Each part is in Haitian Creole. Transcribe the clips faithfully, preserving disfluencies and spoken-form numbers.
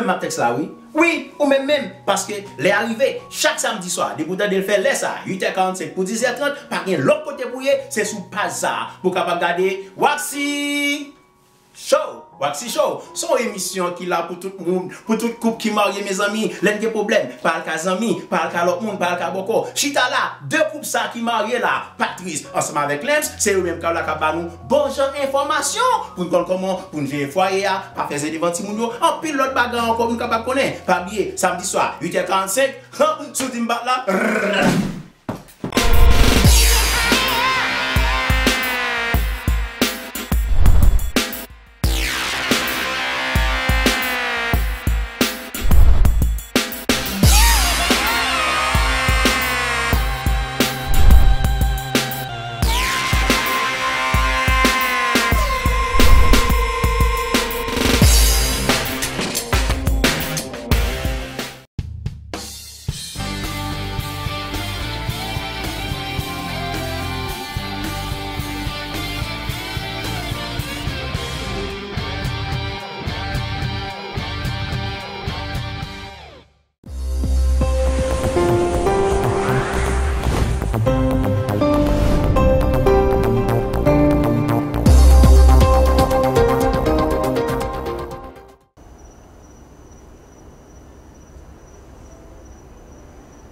M ap tèks la wi. Wi, ou menm menm, paske lè a rive, chak samdi swa, depi w tande l fè lè sa, uit è karannsenk pou diz è trant, pa gen lòt kote pou w ye, se sou paj sa a, pou w kapab gade Waxy Show. Waxy Show, se yon emisyon ki la pou tout moun, pou tout koup ki marye, mezanmi, lè n gen pwoblèm, pa al ka zanmi, pa al ka lòt moun, pa al ka bòkò. Chita la, de koup sa ki marye la, Patrice ansanm avèk Lems, se yo menm k ap la k ap ba nou bon jan enfòmasyon pou n konn kòman pou n jere fwaye a, pa fè ze devan timoun yo, anpil lòt bagay ankò pou n kapab konnen. Pa bliye, samdi swa, uit è karannsenk, han, si w di m bat la, rrrr.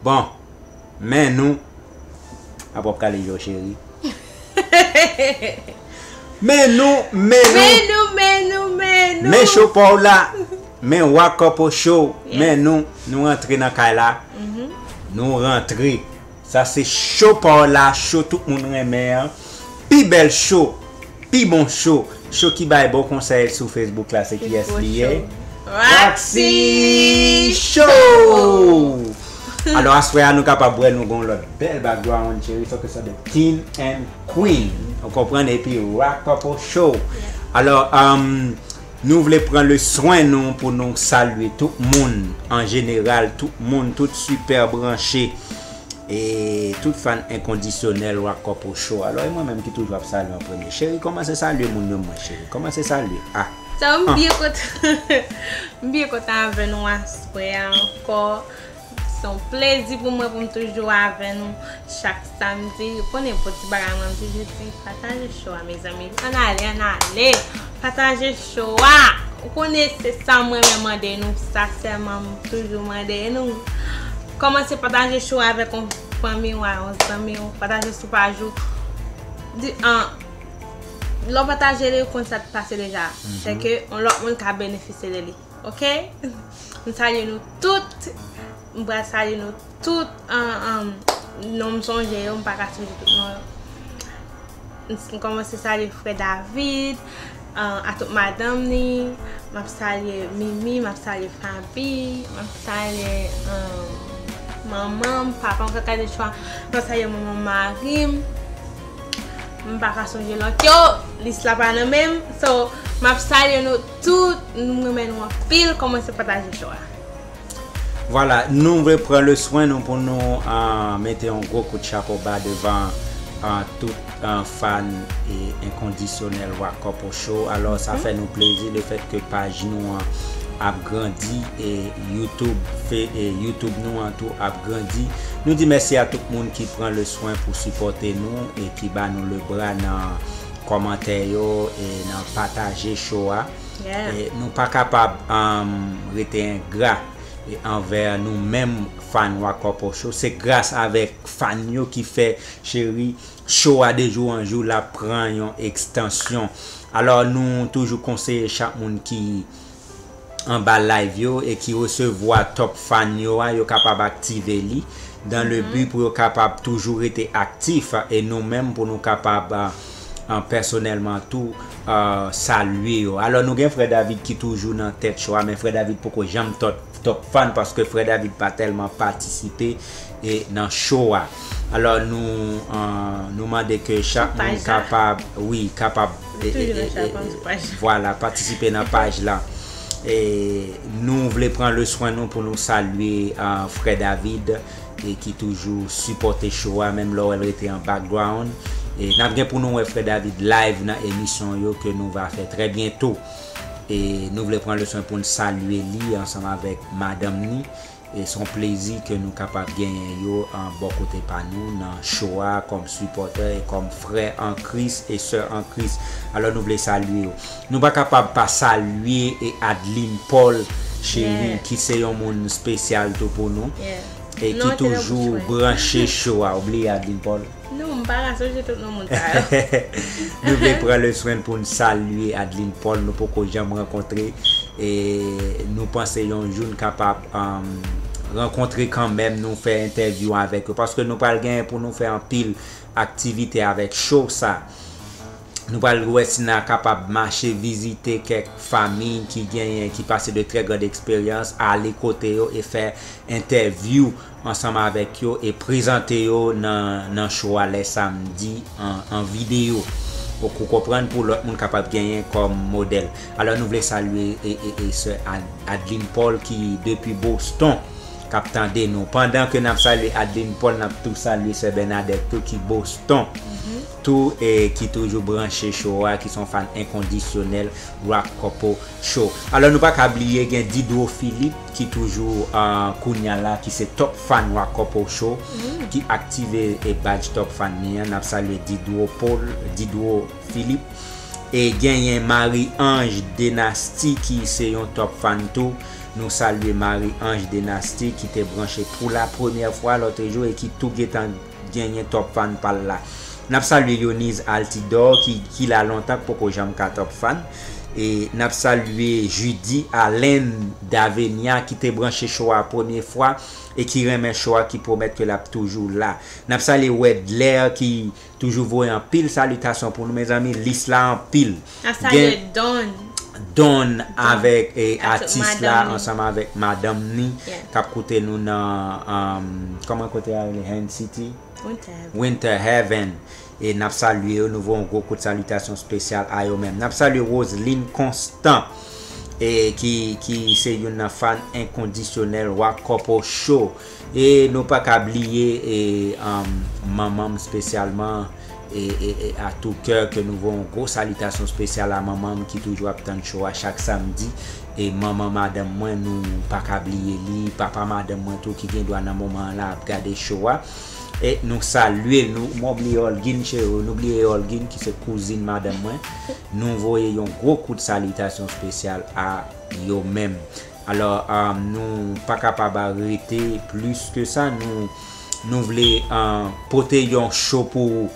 Bon, men nou. Apa w ap kale je w, cheri? Men nou, men nou. Men nou, men nou, men nou. Men show pa w la. Men Wa Kòpo Show. Yes. Men nou, nou rantre nan kay la. Mhm. Nou rantre. Sa se show pa w la, show tout moun renmen an. Pi bèl show, pi bon show, show ki bay bon konsèy sou Facebook la, se kiyès li ye? Waxy Show! Alò, aswè a, nou kapab wè nou gon lòt bèl background, cheri, so ke sa de King and Queen. Ou konprann? Epi Wa Kòpo Show. Alò, um, nou vle pran le swen nou pou nou salye tout moun an jeneral, tout moun, tout sipè branche. E tout fan enkondisyonèl Wa Kòpo Show. Alò, e mwen menm ki toujou ap salye an premye. Cheri, kòmanse salye moun yo, mwen, cheri. Kòmanse salye. Ah. Sa, m byen kontan. M byen kontan avè nou aswè a ankò. Se yon plezi pou mwen pou m toujou avè nou chak samdi. Ou konnen bon ti bagay mwen, m toujou di, pataje show a, mezanmi. Ann ale, ann ale. Pataje show a. Ou konnen se sa mwen renmen mande nou, sa sèlman m toujou mande nou. Kòmanse pataje show avèk yon fanmi w, yon zanmi w, pataje sou paj ou. Di, an, lè w pataje li, ou konn sa k pase deja. Mhm. Se ke yon lòt moun ka benefisye de li. Oke? M salye nou tout. M pral salye nou tout, an, an, non m sonje yo, m pa ka sonje tout non yo. M, m kòmanse salye frè David, an, a tout madanm ni, m ap salye Mimi, m ap salye Fabi, m ap salye, an, manman m, papa m, kaka de chwa, m ap salye manman mari m. M pa ka sonje lòt yo, lis la pa nan men m. So, m ap salye nou tout, m renmen nou anpil, kòmanse pataje show a. Vwala, nou vle pran le swen nou pou nou, ah, mete yon gwo kout chapo ba devan, ah, tout, ah, fan e enkondisyonèl Wa Kòpo Show. Alò, sa fè nou plezi le fèt ke paj nou an ap grandi e YouTube, fe, e YouTube nou an tou ap grandi. Nou di mèsi a tout moun ki pran le swen pou sipòte nou e ki ba nou le bra nan kòmantè yo e nan pataje show a. Yeah. E nou pa kapab, um, rete engra e anvè nou menm fan Wa Kòpo Show. Se gras avèk fan yo ki fè, cheri, show a de jou an jou l ap pran yon ekstansyon. Alò, nou toujou konseye chak moun ki anba live yo e ki resevwa top fan yo a, yo kapab aktive li dans le but pou yo kapab toujou rete aktif e nou menm pou nou kapab, ah, ah, pèsonèlman tou, ah, salye yo. Alò, nou gen frè David ki toujou nan tèt show a, men frè David poko janm top, top fan paske frè David pa tèlman patisipe e nan show a. Alò, nou, ah, nou mande ke chak moun kapab, wi, kapab, e, e, e, e, vwala, patisipe nan paj la. E nou vle pran le swen nou pou nou salye, ah, frè David e ki toujou sipòte show a, menm lè w wè l rete an background. E n ap gen pou nou wè frè David live nan emisyon yo ke nou va fè trè byento. E nou vle pran le swen pou n salye li ansanm avèk madanm ni. E se yon plezi ke nou kapab genyen yo an bò kote pa nou nan show a kòm sipòtè e kòm frè an Kris e sè an Kris. Alò nou vle salye yo. Nou pa kapab pa salye e Adeline Paul Chery, ki se yon moun espesyal tou pou nou e ki toujou branche show a. Ou bliye Adeline Paul? Non, m pa ka sonje tout non moun sa yo. Nou vle pran le swen pou n salye Adeline Paul. Nou poko janm rankontre. E nou panse yon jou n kapab um, rankontre kanmenm, nou fè entèvyou avèk yo. Paske nou pral genyen pou nou fè anpil aktivite avèk show sa. Nou pral wè si n a kapab mache vizite kèk fanmi ki genyen, ki pase de trè grand eksperyans, ale kote yo e fè entèvyou ansanm avèk yo e prezante yo nan, nan show a lè samdi an, an videyo. Ou konprann, pou lòt moun kapab genyen kòm modèl. Alò nou vle salye e, e, e sè Ad- Adeline Paul ki depi Boston k ap tande nou. Pandan ke n ap salye Adeline Paul, n ap tou salye sè Bernadette tou ki Boston tou e ki toujou branche show a, ki se yon fan enkondisyonèl Rock Couple Show. Alò nou pa ka bliye gen Didro Philippe ki toujou uh, kounya la ki se top fan Rock Couple Show ki aktive e badge top fan ni an. N ap salye Didro Paul, Didro Philippe. E genyen Marie Ange Dynasty ki se yon top fan tou. Nou salye Marie Ange Dynasty ki te branche pou la premyè fwa lòt jou e ki tou gentan genyen top fan pa l la. N ap salye Yonise Altidor ki, ki la lontan k poko janm ka top fan. E n ap salye Judy Allen Davenia ki te branche show a premye fwa e ki renmen show a, ki pwomèt ke l ap toujou la. N ap salye Wedler ki toujou voye anpil salitasyon pou nou, mezanmi, lis la anpil. N ap salye Don. Don avèk e, atis la ansanm avèk madanm ni k ap koute nou nan um, kòman kote a rele? Hand City? Winter Heaven. Winter Heaven. E n ap salye yo, nou voye yon gwo kout salitasyon espesyal a yo menm. N ap salye Roseline Constant e ki, ki se youn nan fan enkondisyonèl Rock Couple Show. E nou pa ka bliye e, um, manman m espesyalman e, e, e a tou kè ke nou voye yon gwo salitasyon espesyal a manman m ki toujou ap tann show a chak samdi. E manman madanm mwen, nou pa ka bliye li, papa madanm mwen tou ki gen dwa nan moman an la ap gade show a. E nou salye l, nou, mwen bliye Olgin cheri, nou bliye Olgin ki se kouzin madanm mwen. Nou voye yon gwo kout salitasyon espesyal a yo menm. Alò, um, nou pa kapab rete plis ke sa, nou, nou vle uh, pote yon show pou ou,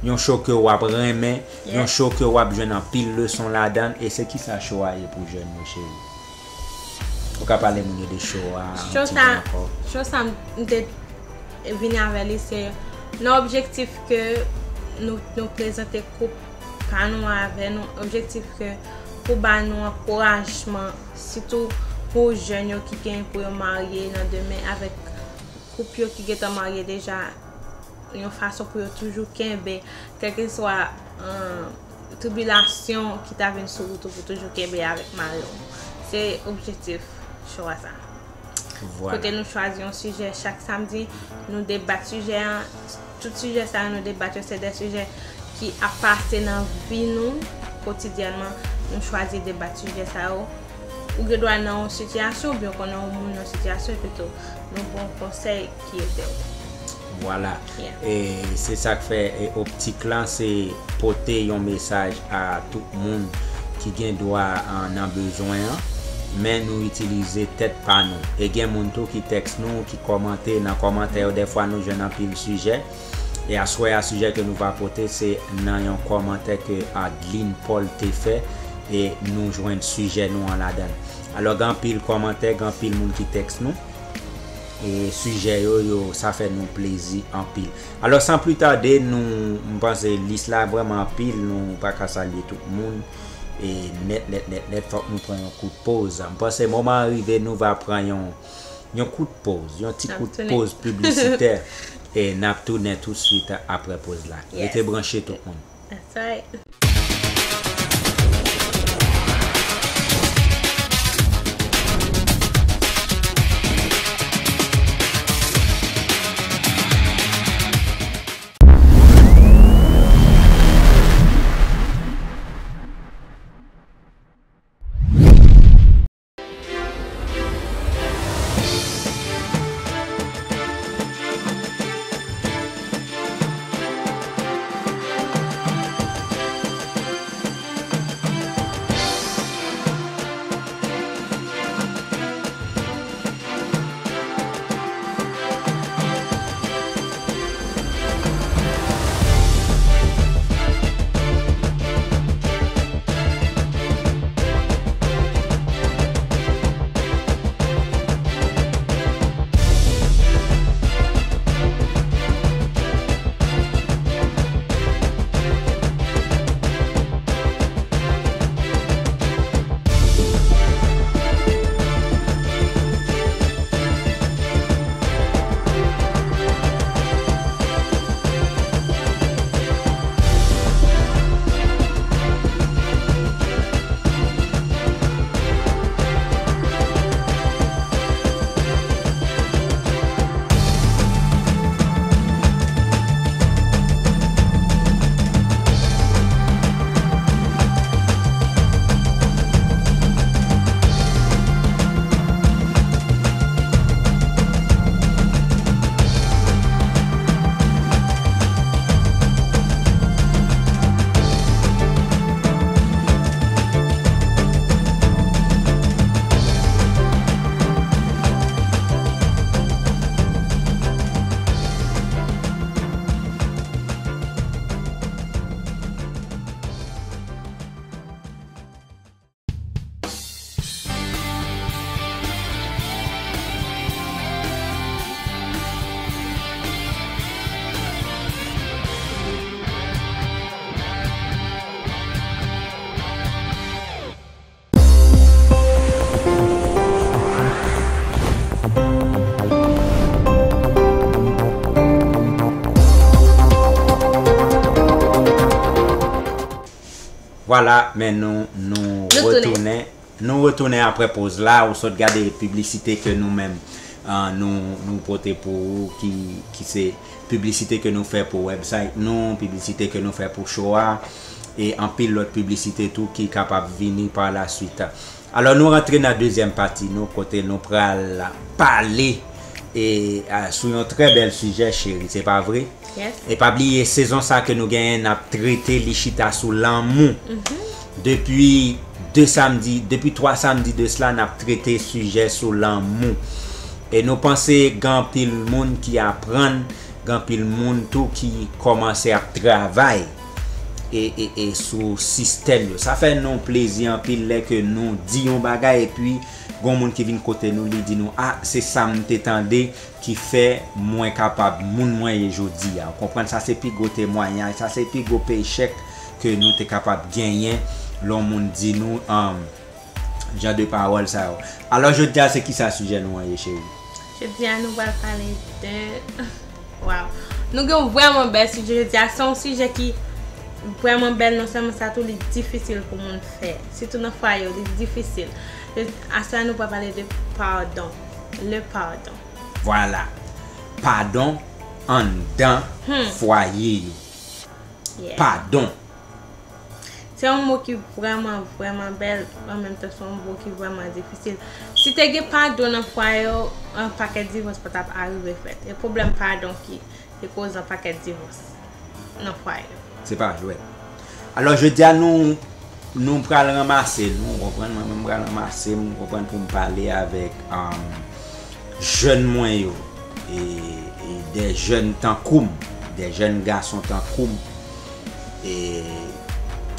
yon show ke w ap renmen, yon show ke w ap jwenn anpil leson ladan l, e se kisa show a ye pou jèn yo, cheri? Ou ka pale moun yo de show a yon ti jan ankò? Show sa, m te vini avè li, se nan objektif ke nou, nou prezante koup pa nou avè nou, objektif ke pou ba nou ankourajman, sitou pou jèn yo ki gen pou yo marye nan demen avèk koup yo ki gentan marye deja, yon fason pou yo toujou kenbe, kèlkeswa uh, tribilasyon ki ta vin sou wout ou, pou toujou kenbe avèk mari w. Se objektif show a sa. Kote nou chwazi yon sijè chak samdi, nou debat sijè an. Tout sijè sa yo nou debat yo, se de sijè ki ap pase nan vi nou kotidyènman. Nou chwazi debat sijè sa yo. Ou gen dwa nan yon sitiyasyon, oubyen w konnen yon moun nan sitiyasyon, epi tou nou ba w konsèy ki ede w. Vwala. E se sa k fè e, optik lan se pote yon mesaj a tout moun ki gen dwa an, nan bezwen an, men nou itilize tèt pa nou. E gen moun tou ki tèks nou, ki kòmante nan kòmantè yo. Dèfwa nou jwenn anpil sijè. E aswè a, sijè ke nou va pote se nan yon kòmantè ke Adeline Paul te fè, e nou jwenn sijè nou an ladan l. Alò, gen anpil kòmantè, gen anpil moun ki tèks nou. E sijè yo, yo, sa fè nou plezi anpil. Alò, san pli tade, nou, m panse lis la vrèman anpil, nou pa ka salye tout moun. E nèt, nèt, nèt, nèt, fòk nou pran yon kout poz. M panse moman an rive, nou va pran yon, yon kout poz, yon ti kout poz piblisitè. E n ap tounen tousuit apre poz la. Rete branche tout moun. That's right. Vwala, men nou, nou retounen. Nou retounen apre poz la. Ou sot gade piblisite ke nou menm, ah, nou, nou pote pou ou, ki, ki se piblisite ke nou fè pou website nou, piblisite ke nou fè pou show a, e anpil lòt piblisite tou ki kapab vini pa la swit. Alò, nou rantre nan dezyèm pati nou, kote nou pral pale e, ah, sou yon trè bèl sijè, cheri, se pa vre? Yes. E pa bliye, sezon sa ke nou genyen, n ap trete li chita sou lanmou. Depi de samdi, depi twa samdi de sila, n ap trete sijè sou lanmou. E nou panse gen anpil moun ki aprann, gen anpil moun tou ki kòmanse ap travay e, e, e sou sistèm yo. Sa fè nou plezi anpil lè ke nou di yon bagay epi gon moun ki vin kote nou, li di nou, "A, se sa m te tande ki fè mwen kapab moun mwen ye jodi a." Ou konprann? Sa se pi gwo temwayaj, sa se pi gwo pechèk ke nou te kapab genyen lè yon moun di nou, um, jan de pawòl sa yo. Alò, jodi a, se kisa sijè nou an ye, cheri? Jodi a, nou pral pale de, waw. Nou gen yon vrèman bèl sijè jodi a. Se yon sijè ki vrèman bèl, non sèlman sa tou, li difisil pou moun fè. Sitou nan fwaye yo, li difisil. Aswè a, nou pral pale de padon. Le pardon. Vwala. Padon anndan fwaye yo. Yeah. Padon. Se yon mo ki vrèman, vrèman bèl, an menm tan se yon mo ki vrèman difisil. Si te gen padon nan fwaye yo, yon pakèt divòs pa t ap arive fèt. E pwoblèm padon ki te koze yon pakèt divòs nan fwaye yo. Se pa jwèt. Alò, jodi a, nou, nou pral ranmase, nou, w konprann, mwen menm, m pral ranmase m, w konprann, pou m pale avèk, um, jèn mwen yo, e, e de jèn tankou m, de jèn gason tankou m, e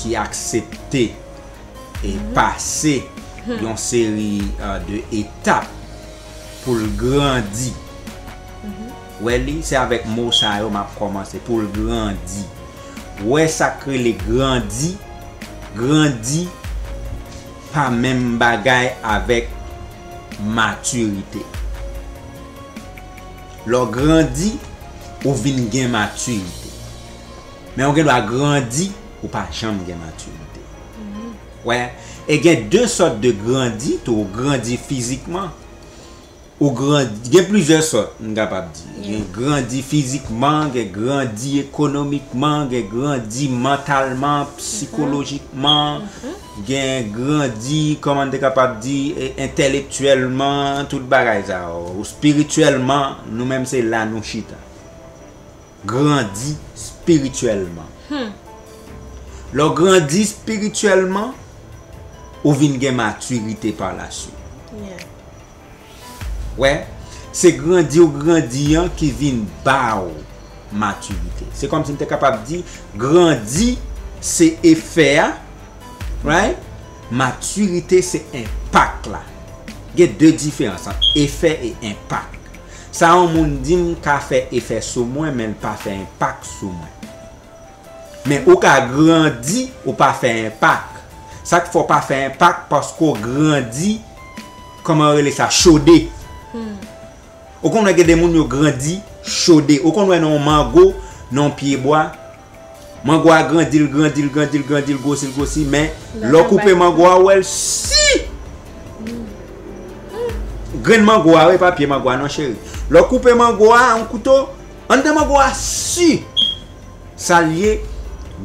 ki aksepte e pase yon seri, uh, de etap pou l grandi. Wè li, se avèk mo sa yo m ap kòmanse, pou l grandi. Wè sa k rele grandi, grandi pa menm bagay avèk matirite. Lè w grandi, ou vin gen matirite. Men ou gen dwa grandi, ou pa janm gen matirite. Wè, e gen de sòt de grandi tou, ou grandi fizikman, ou grandi, gen plizyè sòt, m kapab di. Gen grandi fizikman, gen grandi ekonomikman, gen grandi mantalman, sikolojikman, gen grandi, kòman n te kapab di, e, entèlektyèlman, tout bagay sa yo, ou espirityèlman, nou menm se la nou chita. Grandi espirityèlman. Lè w grandi espirityèlman, ou vin gen matirite pa la swit. Wè, se grandi ou grandi an ki vin ba w matirite. Se kòmsi m te kapab di, grandi se efè a, right? Matirite se enpak la. Gen de diferans ant efè e enpak. Sa yon moun di m ka fè efè sou mwen, men l pa fè enpak sou mwen. Men ou ka grandi, ou pa fè enpak. Sa k fè w pa fè enpak, paske w grandi, kòman yo rele sa, chode. Ou konn wè gen de moun yo grandi chode. Ou konn wè nan yon mango, nan yon pyebwa, mango a grandi, l grandi, l grandi, l grandi, l gwosi, l gwosi, men lè w koupe mango a, ou wè l si. Grenn mango a, wi, pa pye mango a non, cheri. Lè w koupe mango a, yon kouto, anndan mango a si. Sa l ye,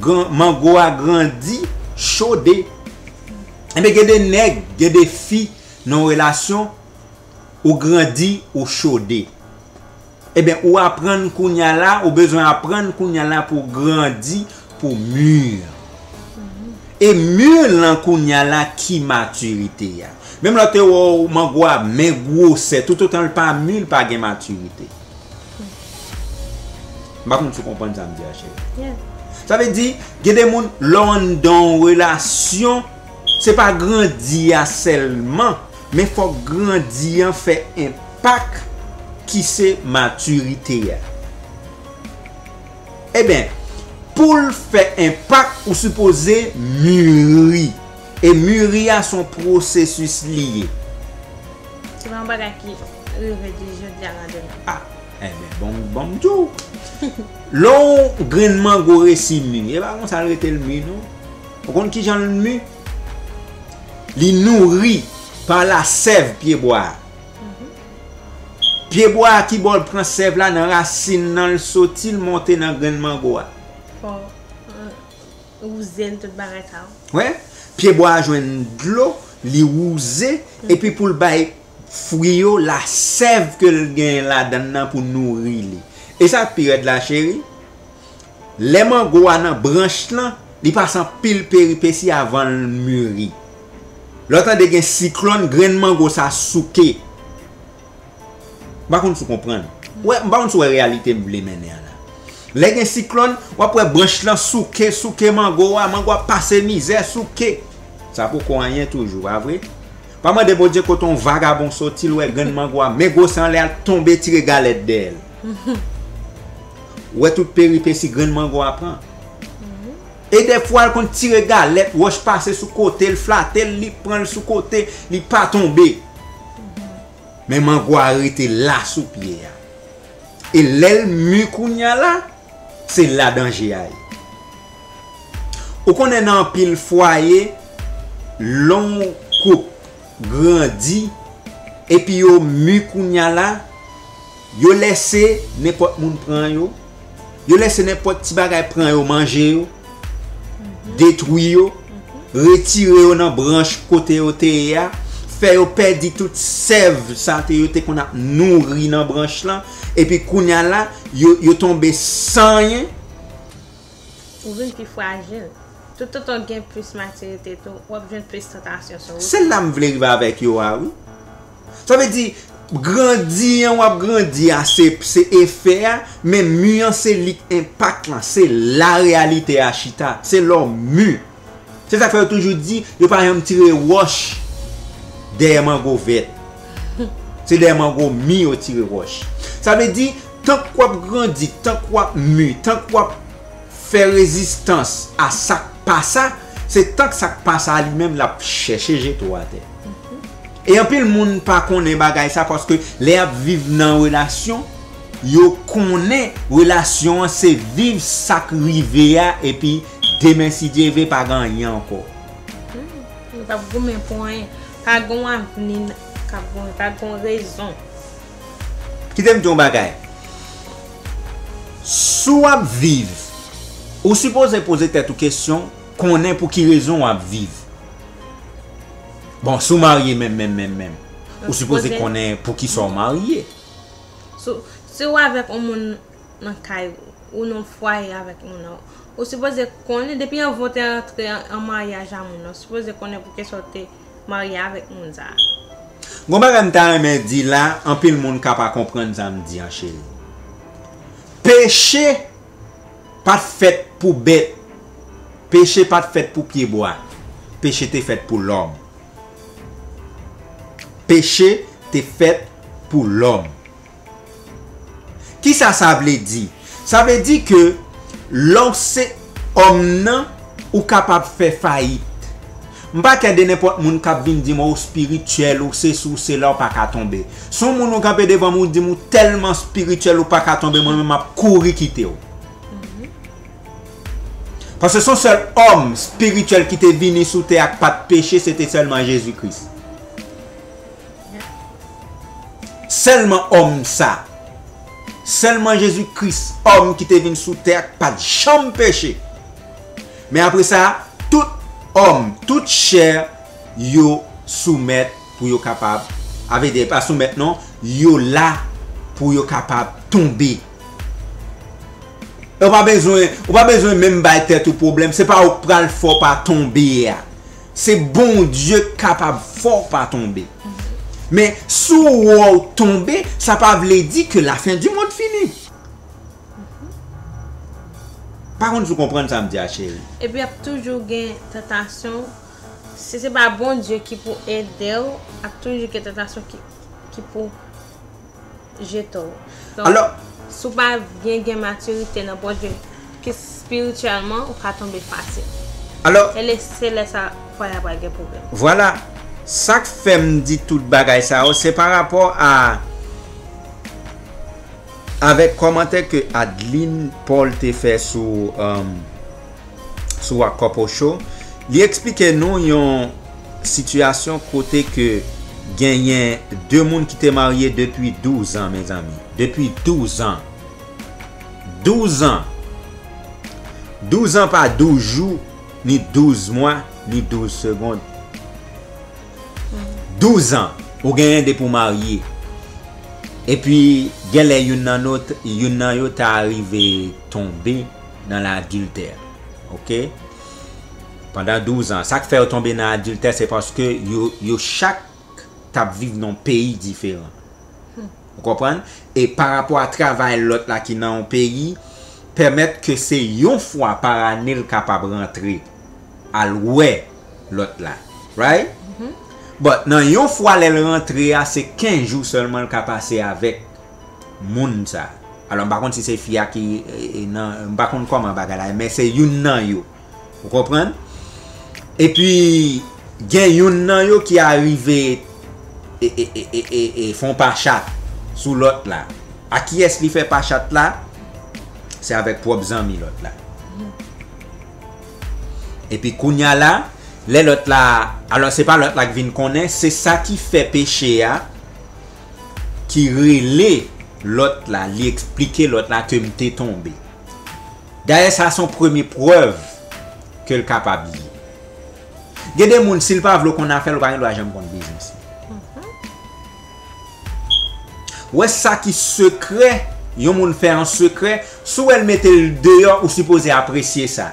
gran, mango a grandi, chode. Ebyen, gen de nèg, gen de fi nan yon relasyon, ou grandi, ou chode. Ebyen, ou aprann kounya la, ou bezwen aprann kounya la pou w grandi, pou w mir. E mir lan kounya la ki matirite a. Menm lè w te wè w mango a men gwosè, toutotan l pa mir, l pa gen matirite. M pa konn si w konprann sa m di a, cheri. Sa vle di, gen de moun, lè w anndan yon relasyon, se pa grandi a sèlman, men fòk grandi an fè enpak ki se matirite a. Ebyen, pou l fè enpak, ou sipoze miri. E miri a se yon pwosesis li ye. Se pa yon bagay ki rive di jodi a nan demen. A, ebyen, bon, bon, m di w. Lè yon grenn mango resi mi, e pa konsa l rete l mi, non. Ou konn kijan l mi? Li nouri pa la sèv pyebwa a. Pyebwa a ki bò l pran sèv la nan rasin nan, l soti, l monte nan grenn mango a. Fò, euh, wouze l, tout bagay sa yo. Wè, pyebwa a jwenn dlo, li wouze, epi pou l bay fwi yo, la sèv ke l gen ladan l nan pou nouri li. E sa k pi rèd la, cheri, lè mango a nan branch lan, li pase anpil peripesi avan l miri. Lè w tande gen siklòn, grenn mango sa souke. M pa konn si w konprann. Wè, m pa konn si w wè reyalite m vle mennen an la. Lè gen siklòn, w ap wè branch lan souke, souke mango a, mango a pase mizè, souke. Sa poko anyen toujou, pa vre? Pa mande Bondye kote yon vagabon soti, l wè grenn mango a, men gwo sa anlè a, l tonbe tire galèt dèyè l. Wè tout peripesi grenn mango a pran. E dèfwa, l konn tire galèt, wòch pase sou kote, l flate l, li pran l sou kote, li pa tonbe. Men mango a rete la sou pye a. E lè l mi kounye a la, se la danje a ye. Ou konnen nan anpil fwaye, lè yon koup grandi, epi yo mi kounye a la, yo lèse nenpòt moun pran yo, yo lèse nenpòt ti bagay pran yo, manje yo, detwi yo, retire yo nan branch kote yo te ye a, fè yo pèdi tout sèv sa te yo te konn ap nouri nan branch lan, epi kounye a la, yo, yo tonbe san anyen. Ou vin pi frajil. Toutotan w gen plis matirite tou, w ap jwenn plis tantasyon sou wout ou. Se la m vle rive avèk yo a, wi. Sa vle di, grandi an w ap grandi a, se, se efè a, men mi an se li k enpak lan, se la reyalite a chita, se lè w mi. Se sa k fè yo toujou di, yo pa janm tire wòch dèyè mango vèt. Se dèyè mango mi yo tire wòch. Sa vle di, tank w ap grandi, tank w ap mi, tank w ap fè rezistans a sa k pa sa, se tank sa k pa sa a li menm l ap chèche jete w atè. E anpil moun pa konnen bagay sa, paske lè y ap viv nan relasyon, yo konnen relasyon an se viv sa k rive a, epi demen, si Dye vle, pa gen anyen ankò. Hmm, yo p ap goumen pou anyen. Pa gen yon avni k ap goumen, pa gen yon rezon. Kite m di yon bagay. Si w ap viv, ou sipoze poze tèt ou kesyon, konnen pou ki rezon w ap viv. Bon, si w marye menm, menm, menm, menm, ou sipoze konnen pou ki sa w marye. Si, si w avèk yon moun nan kay ou, ou nan fwaye avèk moun nan, ou sipoze konnen, depi anvan w te antre an, an maryaj a moun nan, ou sipoze konnen pou ki sa w te marye avèk moun sa a. Gon bagay m ta renmen di la, anpil moun ka pa konprann sa m di an, cheri. Peche pa t fèt pou bèt. Peche pa t fèt pou pyebwa. Peche te fèt pou lòm. Peche te fèt pou lòm. Kisa sa vle di? Sa vle di ke lè w se òm nan, ou kapab fè fayit. M pa kè de nenpòt moun k ap vin di m, "O, w espirityèl, ou sesi, ou sela, ou pa ka tonbe." Si yon moun ou kanpe devan m, ou di m ou tèlman espirityèl, ou pa ka tonbe, mwen menm m ap kouri kite w. Paske se yon sèl òm espirityèl ki te vini sou tè a k pa t peche, se te sèlman Jezi Kris. Sèlman òm sa. Sèlman Jezi Kris, òm ki te vin sou tè a, k pa t janm peche. Men apre sa, tout òm, tout chè, yo soumèt pou yo kapab, a vle di, pa soumèt non, yo la pou yo kapab tonbe. Ou pa bezwen, ou pa bezwen menm bay tèt ou pwoblèm, se pa ou k pral fè w pa tonbe a. Se Bondye k kapab fè w pa tonbe. Men si w wè w tonbe, sa pa vle di ke lafen di mond fini. Pa konn si w konprann sa m di a, cheri. Epi ap toujou gen tantasyon. Si se pa Bondye ki pou ede w, ap toujou gen tantasyon ki, ki pou jete w. Donk, alò, si w pa byen gen matirite nan Bondye, ki espirityèlman, ou ka tonbe fasil. Alò, e lè, se lè sa, fwaye a pral gen pwoblèm. Vwala. Sa k fè m di tout bagay sa yo, se pa rapò a, avèk kòmantè ke Adeline Paul te fè sou, um, sou Wakòpò Show, Li eksplike nou yon sitiyasyon kote ke genyen de moun ki te marye depi douz an, mezanmi. Depi douz an. Douz an. Douz an pa douz jou, ni douz mwa, ni douz segond. Douz an, ou genyen depi w marye. Epi, genlè youn nan nou, youn nan yo ta rive tonbe nan ladiltè. Oke? Pandan douz an. Sa k fè yo tonbe nan adiltè, se paske yo, yo chak t ap viv nan yon peyi diferan. Ou konprann? E parapò a travay lòt la ki nan yon peyi, pèmèt ke se yon fwa pa ane l kapab rantre al wè lòt la. Right? But nan yon fwa lè l rantre a, se kenz jou sèlman l ka pase avèk moun sa. Alò, m pa konn si se fi a ki, e, e, nan, m pa konn kòman bagay la ye, men se youn nan yo. Ou konprann? Epi, gen youn nan yo ki arive e, e, e, e, e, e fè yon pachat sou lòt la. A kiyès li fè pachat la? Se avèk pwòp zanmi lòt la. Epi kounye a la, lè lòt la, alò se pa lòt la k vin konnen, se sa ki fè peche a, ki rele lòt la, li eksplike lòt la ke m te tonbe. Dayè, sa se yon premye prèv ke l kapab ye. Gen de moun, si l pa vle w konn afè l, ou pa gen dwa janm konn biznis li. Wè sa ki sekrè, yon moun fè an sekrè, si w wè l mete l deyò, ou sipoze apresye sa.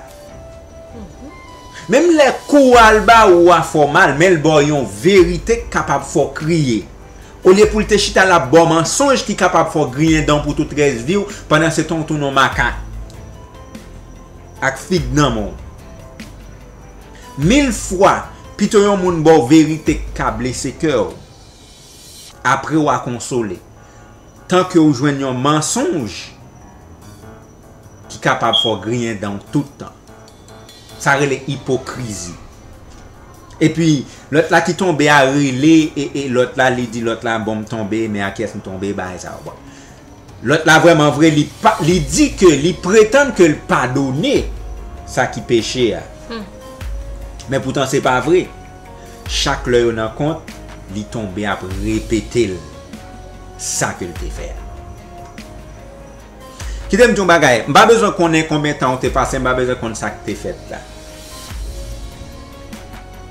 Menm lè kou al ba ou a fè w mal, men l ba w yon verite k kapab fè w kriye. Olye pou l te chita l ap ba w mansonj ki kapab fè w griyen dan w pou tout rès vi w, pandan se tan w tounen yon makak ak fig nan men w. Mil fwa, pito yon moun ba w verite k ka blese kè w, apre w a konsole, tan ke w jwenn yon mansonj ki kapab fè w griyen dan w tout tan. Sa rele ipokrizi. Epi, lòt la ki tonbe a rele e, e lòt la, li di lòt la, "Bon, m tonbe, men a kiyès m tonbe, bagay sa yo." Bon. Lòt la vrèman vre, li pa, li di ke li pretann ke l padone sa ki peche a. Men poutan se pa vre. Chak lè yo nan kont, li tonbe ap repete l sa ke l te fè a. Kite m di yon bagay, m pa bezwen konnen konbyen tan w te pase, m pa bezwen konn sa k te fèt la.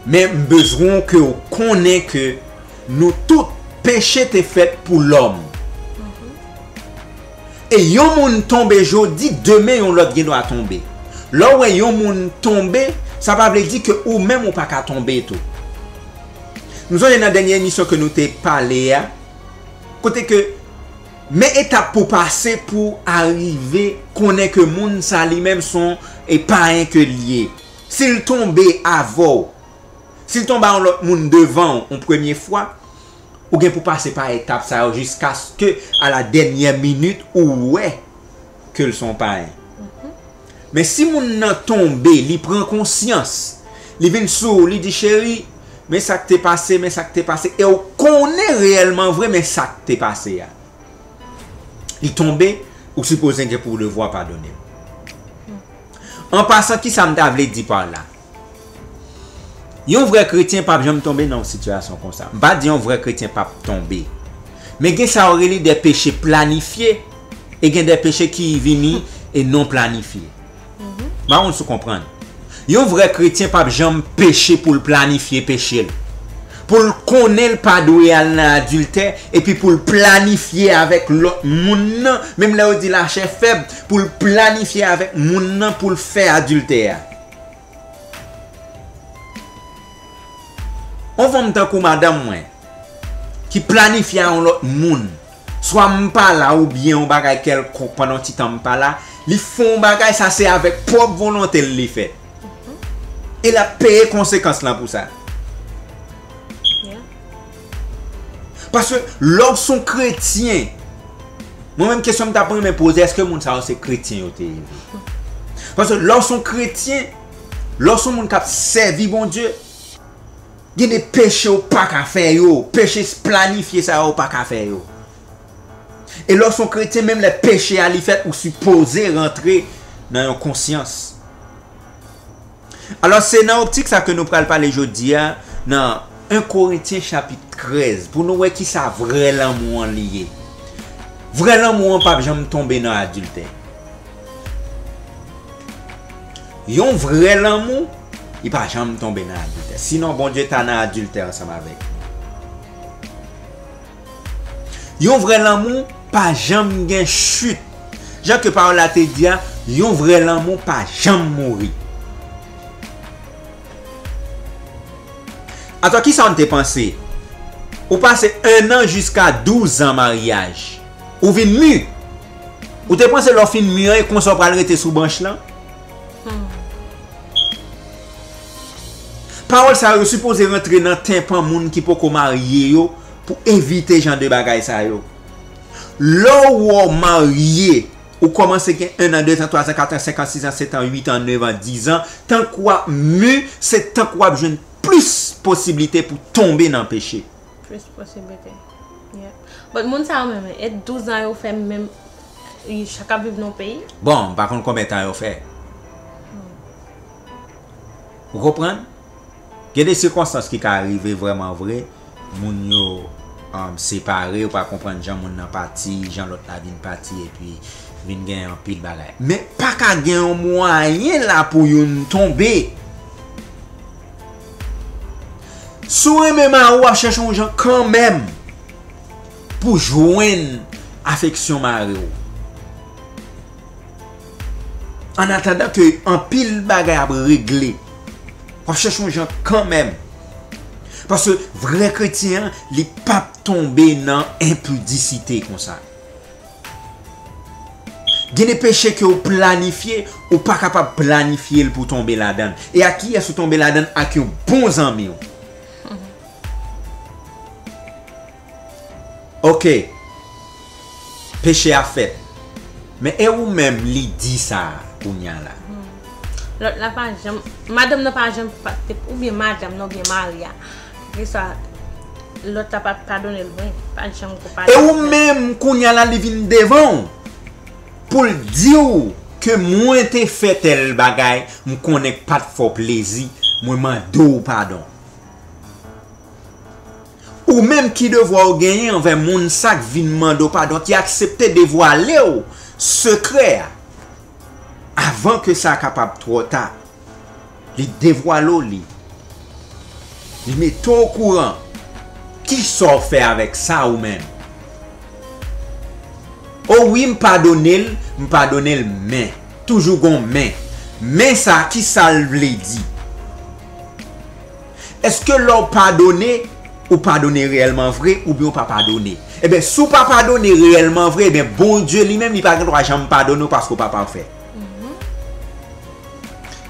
Men m bezwen ke w konnen ke nou tout, peche te fèt pou lòm. E yon moun tonbe jodi, demen yon lòt gen dwa tonbe. Lè w wè yon moun tonbe, sa pa vle di ke ou menm ou pa ka tonbe tou. M sonje nan dènye emisyon ke nou te pale a, kote ke men etap pou pase pou arive konnen ke moun sa li menm se yon, e, payen ke l ye. Si l tonbe avè w, si l tonbe a yon lòt moun devan w yon premye fwa, ou gen pou pase pa etap sa yo jiskaske a la dènyè minit ou wè ke l se yon payen. Men si moun nan tonbe, li pran konsyans, li vin sou ou, li di, "Cheri, men sa k te pase, men sa k te pase," e w konnen reyèlman vre men sa k te pase a. Li tonbe, ou sipoze gen pou devwa padone l. An pasan, kisa m ta vle di pa la? Yon vrè kretyen p ap janm tonbe nan yon sitiyasyon konsa. M pa di yon vrè kretyen p ap tonbe. Men gen sa yo rele de peche planifye, e gen de peche ki vini e non planifye. M pa konn si w konprann. Yon vrè kretyen p ap janm peche pou l planifye peche l. Pou l konnen l pa dwe al nan adiltè, epi pou l planifye avèk lòt moun nan, menm lè yo di lachè fèb, pou l planifye avèk moun nan pou l fè adiltè a. On fanm tankou madanm mwen, ki planifye a yon lòt moun, swa m pa la oubyen yon bagay kèlkonk pandan yon ti tan m pa la, li fè yon bagay, sa se avèk pwòp volonte l li fè. E l ap peye konsekans lan pou sa. Paske lè w se yon kretyen, mwen menm kesyon m t ap renmen poze, èske moun sa yo se kretyen yo te ye vre? Paske lè w se yon kretyen, lè w se yon moun k ap sèvi Bondye, gen de peche w pa ka fè yo, peche planifye sa yo w pa ka fè yo. E lè w se yon kretyen, menm lè peche a li fèt, ou sipoze rantre nan yon konsyans. Alò, se nan optik sa ke nou pral pale jodi a, nan en Korentyen chapit trèz, pou nou wè kisa vrè lanmou an li ye. Vrè lanmou an p ap janm tonbe nan adiltè. Yon vrè lanmou, li pa janm tonbe nan adiltè. Sinon, Bondye ta nan adiltè ansanm avèk nou. Yon vrè lanmou pa janm gen chit. Jan ke pawòl la te di a, yon vrè lanmou pa janm mouri. Atò, kisa w te panse? Ou pase en an jiska douz an maryaj. Ou vin mi. Ou te panse lè w fin mi an, e konsa w pral rete sou branch lan? Pawòl sa yo sipoze rantre nan tenpan moun ki poko marye yo pou evite jan de bagay sa yo. Lè w wè w marye, ou kòmanse gen en an, de an, twa an, kat an, senk an, sis an, sèt an, uit an, nèf an, dis an, tank w ap mi, se tank w ap jwenn plis posiblite pou tonbe nan peche. Plis posiblite. Yeah. But moun sa yo menm, e douz an yo fè menm, y ap viv nan peyi? Bon, m pa konn konbyen tan yo fè. Ou konprann? Gen de sikonstans ki ka rive vrèman vre, moun yo, um, separe, ou pa konprann jan moun nan pati, jan lòt la vin pati, epi vin gen anpil bagay. Men pa ka gen yon mwayen la pou youn tonbe. Si w renmen mari w, w ap chèche yon jan kanmenm pou jwenn afeksyon mari w. An atandan ke anpil bagay ap regle, w ap chèche yon jan kanmenm. Paske vrè kretyen an, li p ap tonbe nan enpidisite konsa. Gen de peche ke w planifye, ou pa kapab planifye l pou tonbe ladan l. E ak kiyès ou tonbe ladan l? Ak yon bon zanmi w. Ok. Peche a fèt. Men e ou menm li di sa a kounya la? Lòt la pa janm, madanm nan pa janm pa te, oubyen madanm nan, oubyen mari a. Kisa, lòt la pa t padone l vre. Pa janm ko padone. E ou menm kounya la li vin devan w pou l di w ke mwen te fè tèl bagay, m konnen k pa t fè w plezi, mwen mande w padon. Ou menm, ki devwa w genyen anvè moun sa k vin mande w padon, ki aksepte devwale w sekrè a avan ke sa kapab twò ta? Li devwale w li. Li mete w okouran. Kisa w fè avèk sa ou menm? O wi, m padone l, m padone l, men. Toujou gon men. Men sa, kisa l vle di? Èske lè w padone, ou padone reyèlman vre, oubyen ou pa padone? Ebyen, si w pa padone reyèlman vre, ebyen, Bondye li menm, li pa gen dwa janm padone w paske w pa pafè.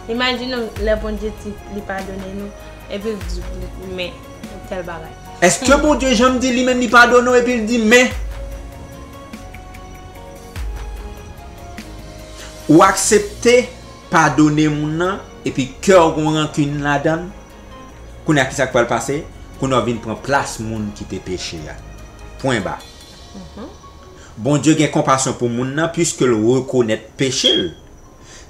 Imajine w, lè Bondye di li padone nou, epi l di, men, tèl bagay. Èske Bondye janm di li menm li padone w epi l di, men? Ou aksepte padone moun nan, epi kè w gon rankin ladan l? Kounye a, kisa k pral pase? Kounye a, w vin pran plas moun ki te peche a. Pwen ba. Bondye gen konpasyon pou moun nan, piske l rekonèt peche l.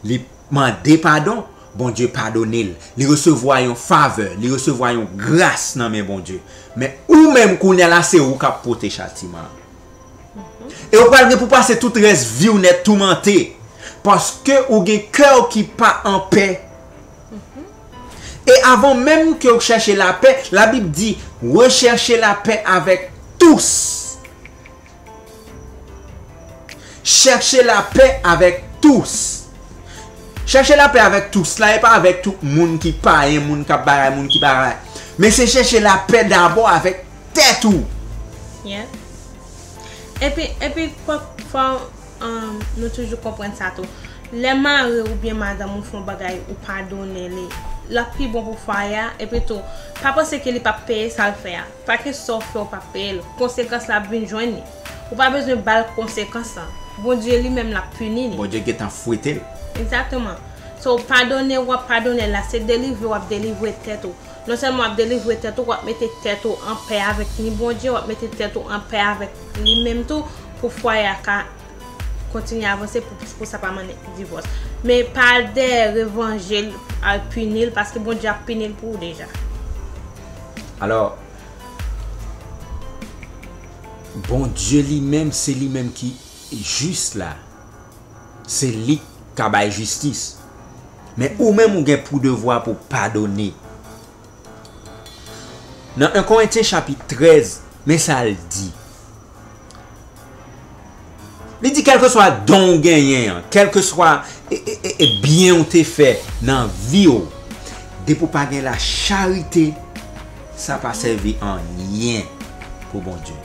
Li mande padon, Bondye padone l. Li resevwa yon favè, li resevwa yon gras nan men Bondye. Men ou menm, kounye a la, se ou k ap pote chatiman an. E ou pral gen pou pase tout rès vi w nèt toumante, paske ou gen kè w ki pa anpè. E avan menm ke w chèche lapè, Labib di, recherchez la paix avec tous. Chèche lapè avèk tous. Chèche lapè avèk tous la, e pa avèk tout moun ki payen, moun k ap bagay, moun ki pa bagay. Men se chèche lapè dabò avèk tèt ou. Yeah. Epi, epi, fò, fò, um, nou toujou konprann sa tou. Lè mari oubyen madanm ou fè yon bagay, ou padone li, l ap pi bon pou fwaye a. Epi tou, pa panse ke li p ap peye sa l fè a. Pa gen sa w fè, ou p ap peye l. Konsekans la ap vin jwenn li. Ou pa bezwen ba l konsekans lan. Bondye li menm l ap pini li. Bondye gentan fwete l. Egzakteman. So, padone w ap padone l la, se delivre w ap delivre tèt ou. Non sèlman w ap delivre tèt ou, w ap mete tèt ou an pè avèk ni Bondye, w ap mete tèt ou an pè avèk li menm tou, pou fwaye a ka Kontinye avanse pou, pou sa pa mennen divòs. Men pa al dèyè revanj li, al pini l, paske Bondye ap pini l pou ou deja. Alò, Bondye li menm, se li menm ki jis la. Se li k ka bay jistis. Men ou menm ou gen pou devwa pou padone. Nan en Korentyen chapit trèz, men sa l di. Li di kèlkeswa don ou genyen an, kèlkeswa e, e, e, e byen ou te fè nan vi w, depi w pa gen lacharite, sa pa sèvi anyen pou Bondye.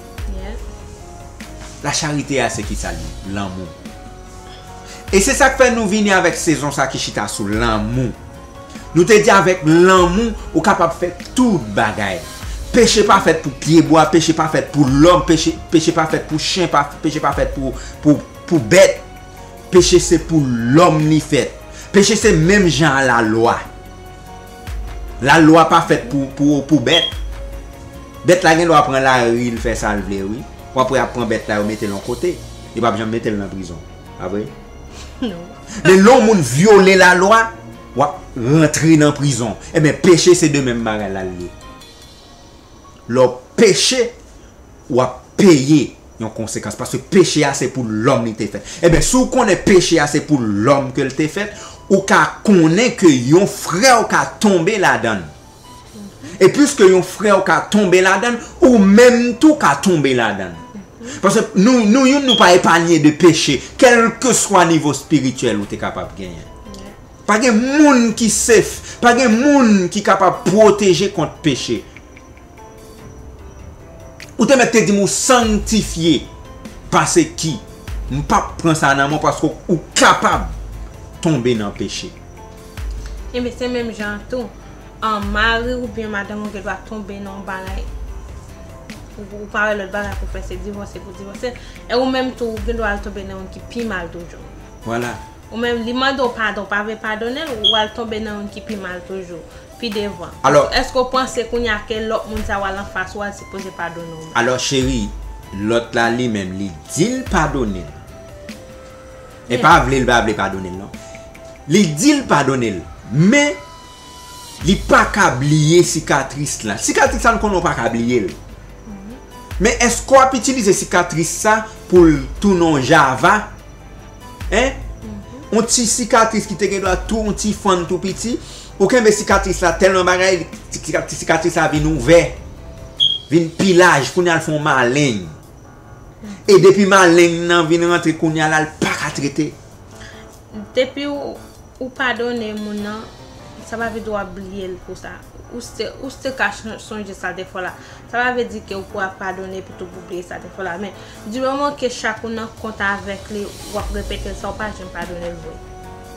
Lacharite a se ki sa li? Lanmou. E se sa k fè nou vini avèk sezon sa ki chita sou lanmou. Nou te di avèk lanmou, ou kapab fè tout bagay. Peche pa fèt pou pyebwa, peche pa fèt pou lòm, peche, peche pa fèt pou chen, pa, peche pa fèt pou, pou, pou bèt. Peche se pou lòm li fèt. Peche se menm jan a lalwa. Lalwa pa fèt pou, pou, pou bèt. Bèt la gen dwa pran lari, l fè sa l vle, wi. W ap wè y ap pran bèt la, yo mete l yon kote. Yo p ap janm mete l nan prizon. Pa vre? Non. Men lè yon moun vyole lalwa, w ap rantre nan prizon. Ebyen, peche se de menm bagay la l ye. Lè w peche, w ap peye yon konsekans. Paske peche a se pou lòm li te fèt. Ebyen, si w konnen peche a se pou lòm ke l te fèt, ou ka konnen ke yon frè w ka tonbe ladan l. E piske yon frè w ka tonbe ladan l, ou menm tou ka tonbe ladan l. Paske nou, nou youn, nou pa epanye de peche, kèlkeswa nivo espirityèl ou te kapab genyen. Pa gen moun ki safe, pa gen moun ki kapab pwoteje kont peche. Ou te mèt te di m ou sanktifye, pase ki m p ap pran sa nan men w paske ou kapab tonbe nan peche. Ebyen, se menm jan an tou. An, mari oubyen madanm ou gen dwa tonbe nan yon bagay. Ou, ou pa wè lòt bagay pou fè, se divòse pou divòse. E ou menm tou, ou gen dwa al tonbe nan youn ki pi mal toujou. Vwala. Ou menm, li mande w padon, pa vle padone l, ou al tonbe nan youn ki pi mal toujou, pi devan. Alò, èske w panse kounye a ke lòt moun sa w al anfas ou a, l sipoze padone w menm? Alò, cheri, lòt la li menm, li di l padone l. E pa vle l pa vle padone l, non. Li di l padone l, men li pa ka bliye sikatris la. Sikatris la, nou konnen w pa ka bliye l. Men èske w ap itilize sikatris sa pou l tounen yon java? Hein? Yon ti sikatris ki te gen dwa tou, yon ti fann tou piti, ou kenbe sikatris la tèlman bagay, ti, ti, ti sikatris la vin ouvè, vin pi laj, kounye a l fè yon maleng. E depi maleng nan vin rantre kounye a la, l pa ka trete. Depi w, ou padone moun nan, sa pa vle di w ap bliye l pou sa. Ou still, ou still ka chan-, sonje sa l te fè w la. Sa pa vle di ke ou pou ap padone epi tou pou bliye sa l te fè w la. Men, di moman ke chak ou nan kont avèk li, w ap repete l, sa w pa janm padone l vre.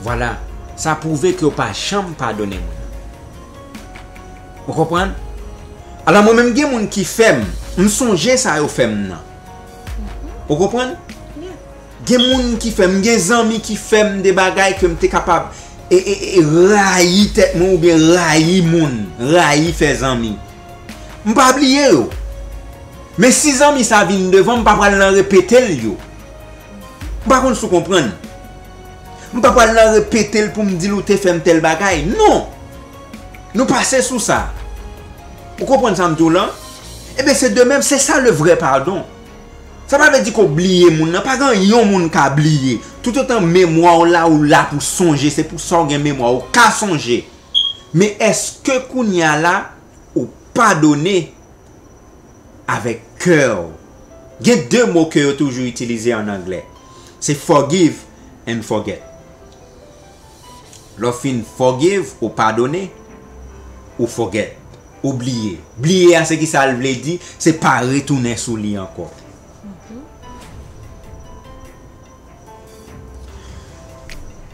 Vwala, sa pwouve ke w pa janm padone moun nan. Ou konprann? Alò, mwen menm, gen moun ki fè m, m sonje sa yo fè m nan. Ou konprann? Gen moun ki fè m, gen zanmi ki fè m de bagay ke m te kapab e, e, e rayi tèt mwen oubyen rayi moun, rayi fè zanmi. M pa bliye yo. Men si zanmi sa vin devan, m pa pral nan repete l yo. M pa konn si w konprann. M pa pral nan repete l pou m di l ou te fè m tèl bagay. Non! Nou pase sou sa. Ou konprann sa m di w lan? Ebyen, se de menm, se sa le vrè padon. Sa pa vle di ke w bliye moun nan. Pa gen yon moun ka bliye. Toutotan memwa w la, ou la pou sonje. Se pou sa w gen memwa. Ou ka sonje. Men èske kounye a la, ou padone avèk kè w? Gen de mo ke yo toujou itilize an anglè. Se forgive and forget. Lè w fin forgive, ou padone, ou forget. Ou bliye. Bliye a, se ki sa l vle di? Se pa retounen sou li ankò.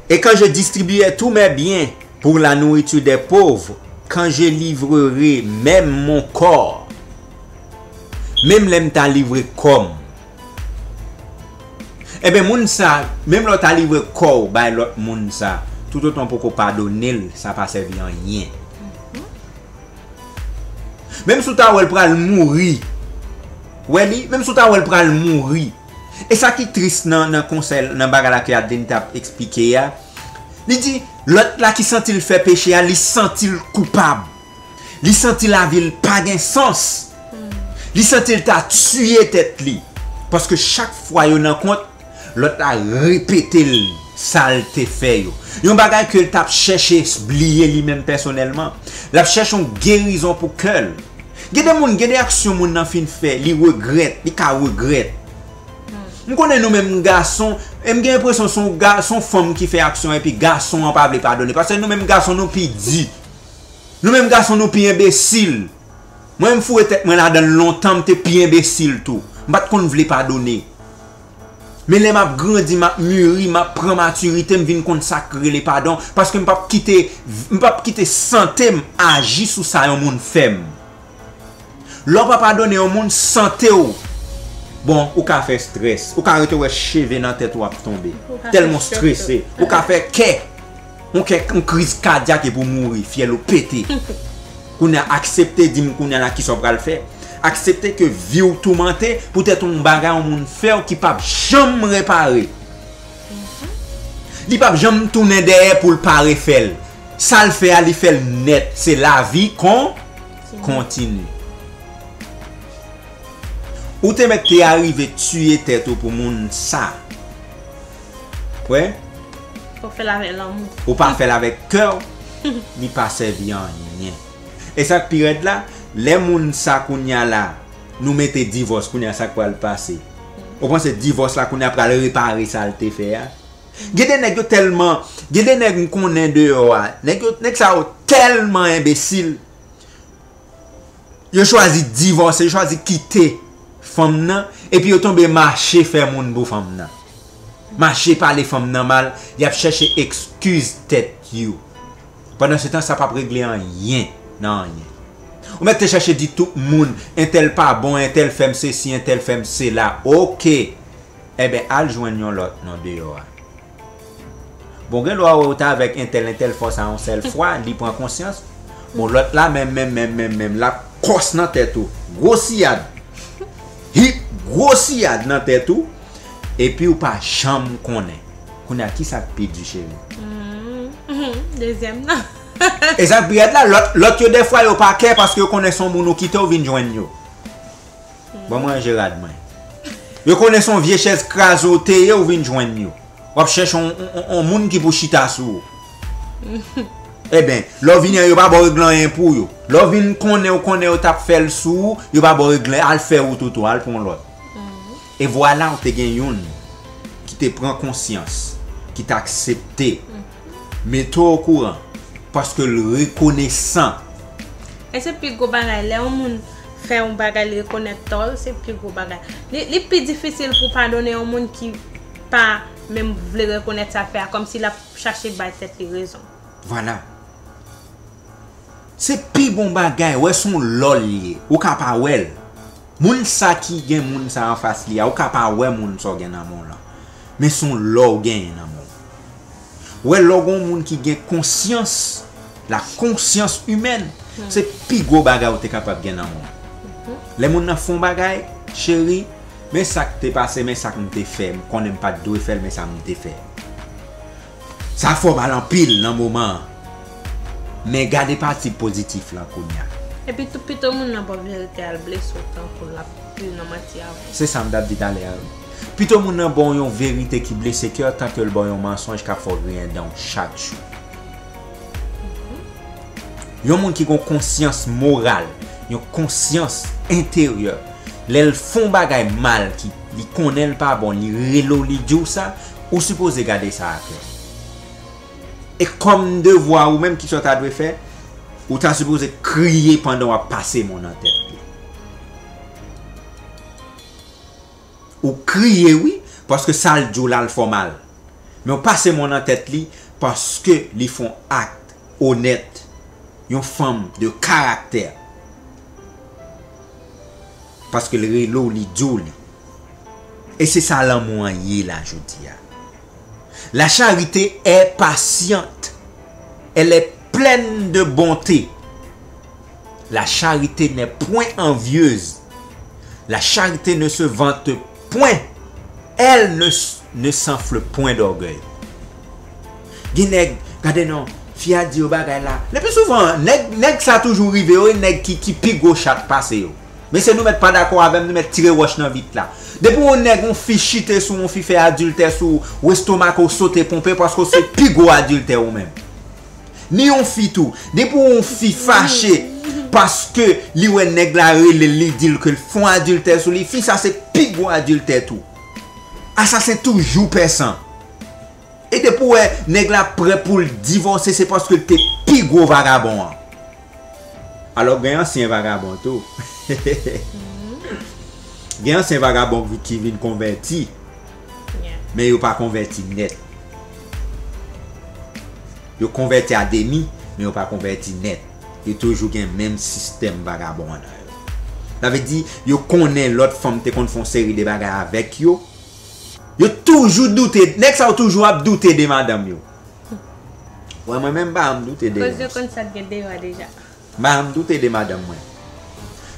Et quand je distribuais tous mes biens pour la nourriture des pauvres, quand je livrerai même mon corps, menm lè m ta livre kò m, ebyen, moun sa, menm lè w ta livre kò w bay lòt moun sa, toutotan w poko padone l, sa pa sèvi anyen. Menm si w ta wè l pral mouri, wè li, menm si w ta wè l pral mouri, E sa ki tris nan, nan konsèy, nan bagay la ke Adeline t ap eksplike a, li di, lòt la ki santi l fè peche a, li santi l koupab. Li santi lavi l pa gen sans. Li santi l ta tiye tèt li. Paske chak fwa yo nan kont, lòt la repete l sa l te fè yo. Yon bagay ke l t ap chèche bliye li menm pèsonèlman. L ap chèche yon gerizon pou kè l. Gen de moun, gen de aksyon moun nan fin fè, li regrèt, li ka regrèt. M konnen nou menm gason, e m gen enpresyon se yon ga-, se yon fanm ki fè aksyon epi gason an pa vle padone. Paske nou menm gason nou pi di. Nou menm gason nou pi enbesil. Mwen m foure tèt mwen ladan l lontan, m te pi enbesil tou. M pa t konn vle padone. Men lè m ap grandi, m ap miri, m ap pran matirite, m vin konn sa k rele padon. Paske m p ap kite, m p ap kite sante m aji sou sa yon moun fè m. Lè w pa padone yon moun, sante w. Bon, ou ka fè strès. Ou ka rete wè cheve nan tèt ou ap tonbe. Ou ka fè tèlman w strese. Ou ka fè kè. Yon kè, yon kriz kadyak epi w mouri, fyèl ou pete. Kounye a, aksepte, di m kounye a la kisa w pral fè. Aksepte ke vi w toumante poutèt yon bagay yon moun fè w ki p ap janm repare. Li p ap janm tounen dèyè pou l pa refè l. Sa l fè a, li fè l nèt. Se lavi kon, kontini. Ou te mèt te arive tiye tèt ou pou moun sa. Wè? Ou fè l avèk lanmou. Ou pa fè l avèk kè w, li pa sèvi anyen. E sa k pi rèd la, lè moun sa kounye a la, nou mete divòs kounye a, sa k pral pase? Ou panse divòs la kounye a pral repare sa l te fè a? Gen de nèg yo tèlman, gen de nèg m konnen deyò a, nèg yo, nèg sa yo tèlman enbesil. Yo chwazi divòse, yo chwazi kite fanm nan, epi yo tonbe mache fè moun pou fanm nan. Mache pale fanm nan mal, y ap chèche ekskiz tèt yo. Pandan se tan, sa p ap regle anyen nan anyen. Ou mèt te chèche di tout moun, entèl pa bon, entèl fè m sesi, entèl fè m sela. Oke. Enben, al jwenn yon lòt non deyò a. Bon, gen dwa wè ou ta avèk entèl, entèl fòs a yon sèl fwa, li pran konsyans. Bon, lòt la menm, menm, menm, menm, menm, l ap kòs nan tèt ou. Gwo siyad. Hip, gwo siyad nan tèt ou. Epi ou pa janm konnen. Kounye a, kisa k pi di, cheri? Dezyèm nan. E sa k pi rèd la, lòt, lòt yo dèfwa yo pa kè paske yo konnen se yon moun ou kite ou vin jwenn yo. Ban m ranje rad mwen. Yo konnen se yon vye chèz kraze w te ye, ou vin jwenn yo. W ap chèche yon, yon, yon, yon moun ki pou chita sou ou. Enben, lè w vini an, yo pa ba w regle anyen pou yo. Lè w vin konnen, ou konnen yo t ap fè l sou ou, yo pa ba w regle, al fè wout ou tou, al pran lòt. E vwala, ou te gen youn ki te pran konsyans, ki t aksepte mete w okouran, paske l rekonesan. E se pi gwo bagay, lè yon moun fè yon bagay, li rekonèt tò l, se pi gwo bagay. Li, li pi difisil pou padone yon moun ki pa menm vle rekonèt sa l fè a, kòmsi l ap chache bay tèt li rezon. Vwala. Se pi bon bagay, wè se yon lò l ye, ou ka pa wè l. Moun sa ki gen moun sa anfas li a, ou ka pa wè moun sa w gen nan men w lan. Men se yon lò w genyen nan men w. Wè lè w gen yon moun ki gen konsyans, la konsyans imèn, se pi gwo bagay ou te kapab gen nan men w. Lè moun nan fè yon bagay, cheri, men sa k te pase, men sa k m te fè, m konnen m pa t dwe fè l, men sa m te fè. Sa fè w mal anpil nan moman an. Men gade pati pozitif lan kounye a. Epi tou, pito moun nan ba w verite a, l blese w tankou l ap viv nan manti avè w. Se sa m t ap di talè a, wi. Pito moun nan ba w yon verite ki blese kè w, tanke l ba w yon mansonj k ap fè w griyen dan w chak jou. Yon moun ki gen yon konsyans moral, yon konsyans enteryè, lè l fè yon bagay mal ki li konnen l pa bon, li rele w, li di w sa, ou sipoze gade sa a kè w. E kòm devwa ou menm, kisa w ta dwe fè? Ou ta sipoze kriye pandan w ap pase men w nan tèt li. Ou kriye, wi, paske sa l di w la, l fè w mal. Men w pase men w nan tèt li paske li fè yon ak onèt, yon fanm de karaktè. Paske l rele w, li di w li. E se sa lanmou an ye la jodi a. La charité est patiente, elle est pleine de bonté. La charité n'est point envieuse. La charité ne se vante point. Elle ne, ne s'enfle point d'orgueil. Gen nèg, gade non, fi a di yo bagay la. Le pli souvan, nèg, nèg sa toujou rive yo, e nèg ki, ki pi gwo chat pase yo. Mesye, nou mèt pa dakò avè m, nou mèt tire wòch nan vit la. Depi yon nèg, yon fi chite sou yon fi, fè adiltè sou ou, w estomake w sote ponpe paske w se pi gwo adiltè ou menm. Ni yon fi tou. Depi yon fi fache paske li wè nèg la rele l, li di l ke l fè yon adiltè sou li, fi sa se pi gwo adiltè tou. Asasen toujou pè san. E depi w wè nèg la prè pou l divòse, se paske l te pi gwo vagabon an. Alò, gen ansyen vagabon tou. Gen ansyen vagabon ki vin konvèti, men yo pa konvèti nèt. Yo konvèti a demi, men yo pa konvèti nèt. Yo toujou gen menm sistèm vagabon an nan yo. Sa vle di, yo konnen lòt fanm te konn fè yon seri de bagay avèk yo. Yo toujou doute, nèg sa yo toujou ap doute de madanm yo. Wè, mwen menm, m pa janm doute de. Koz yo konn sa k gen deyò a deja. M pa janm doute de madanm mwen.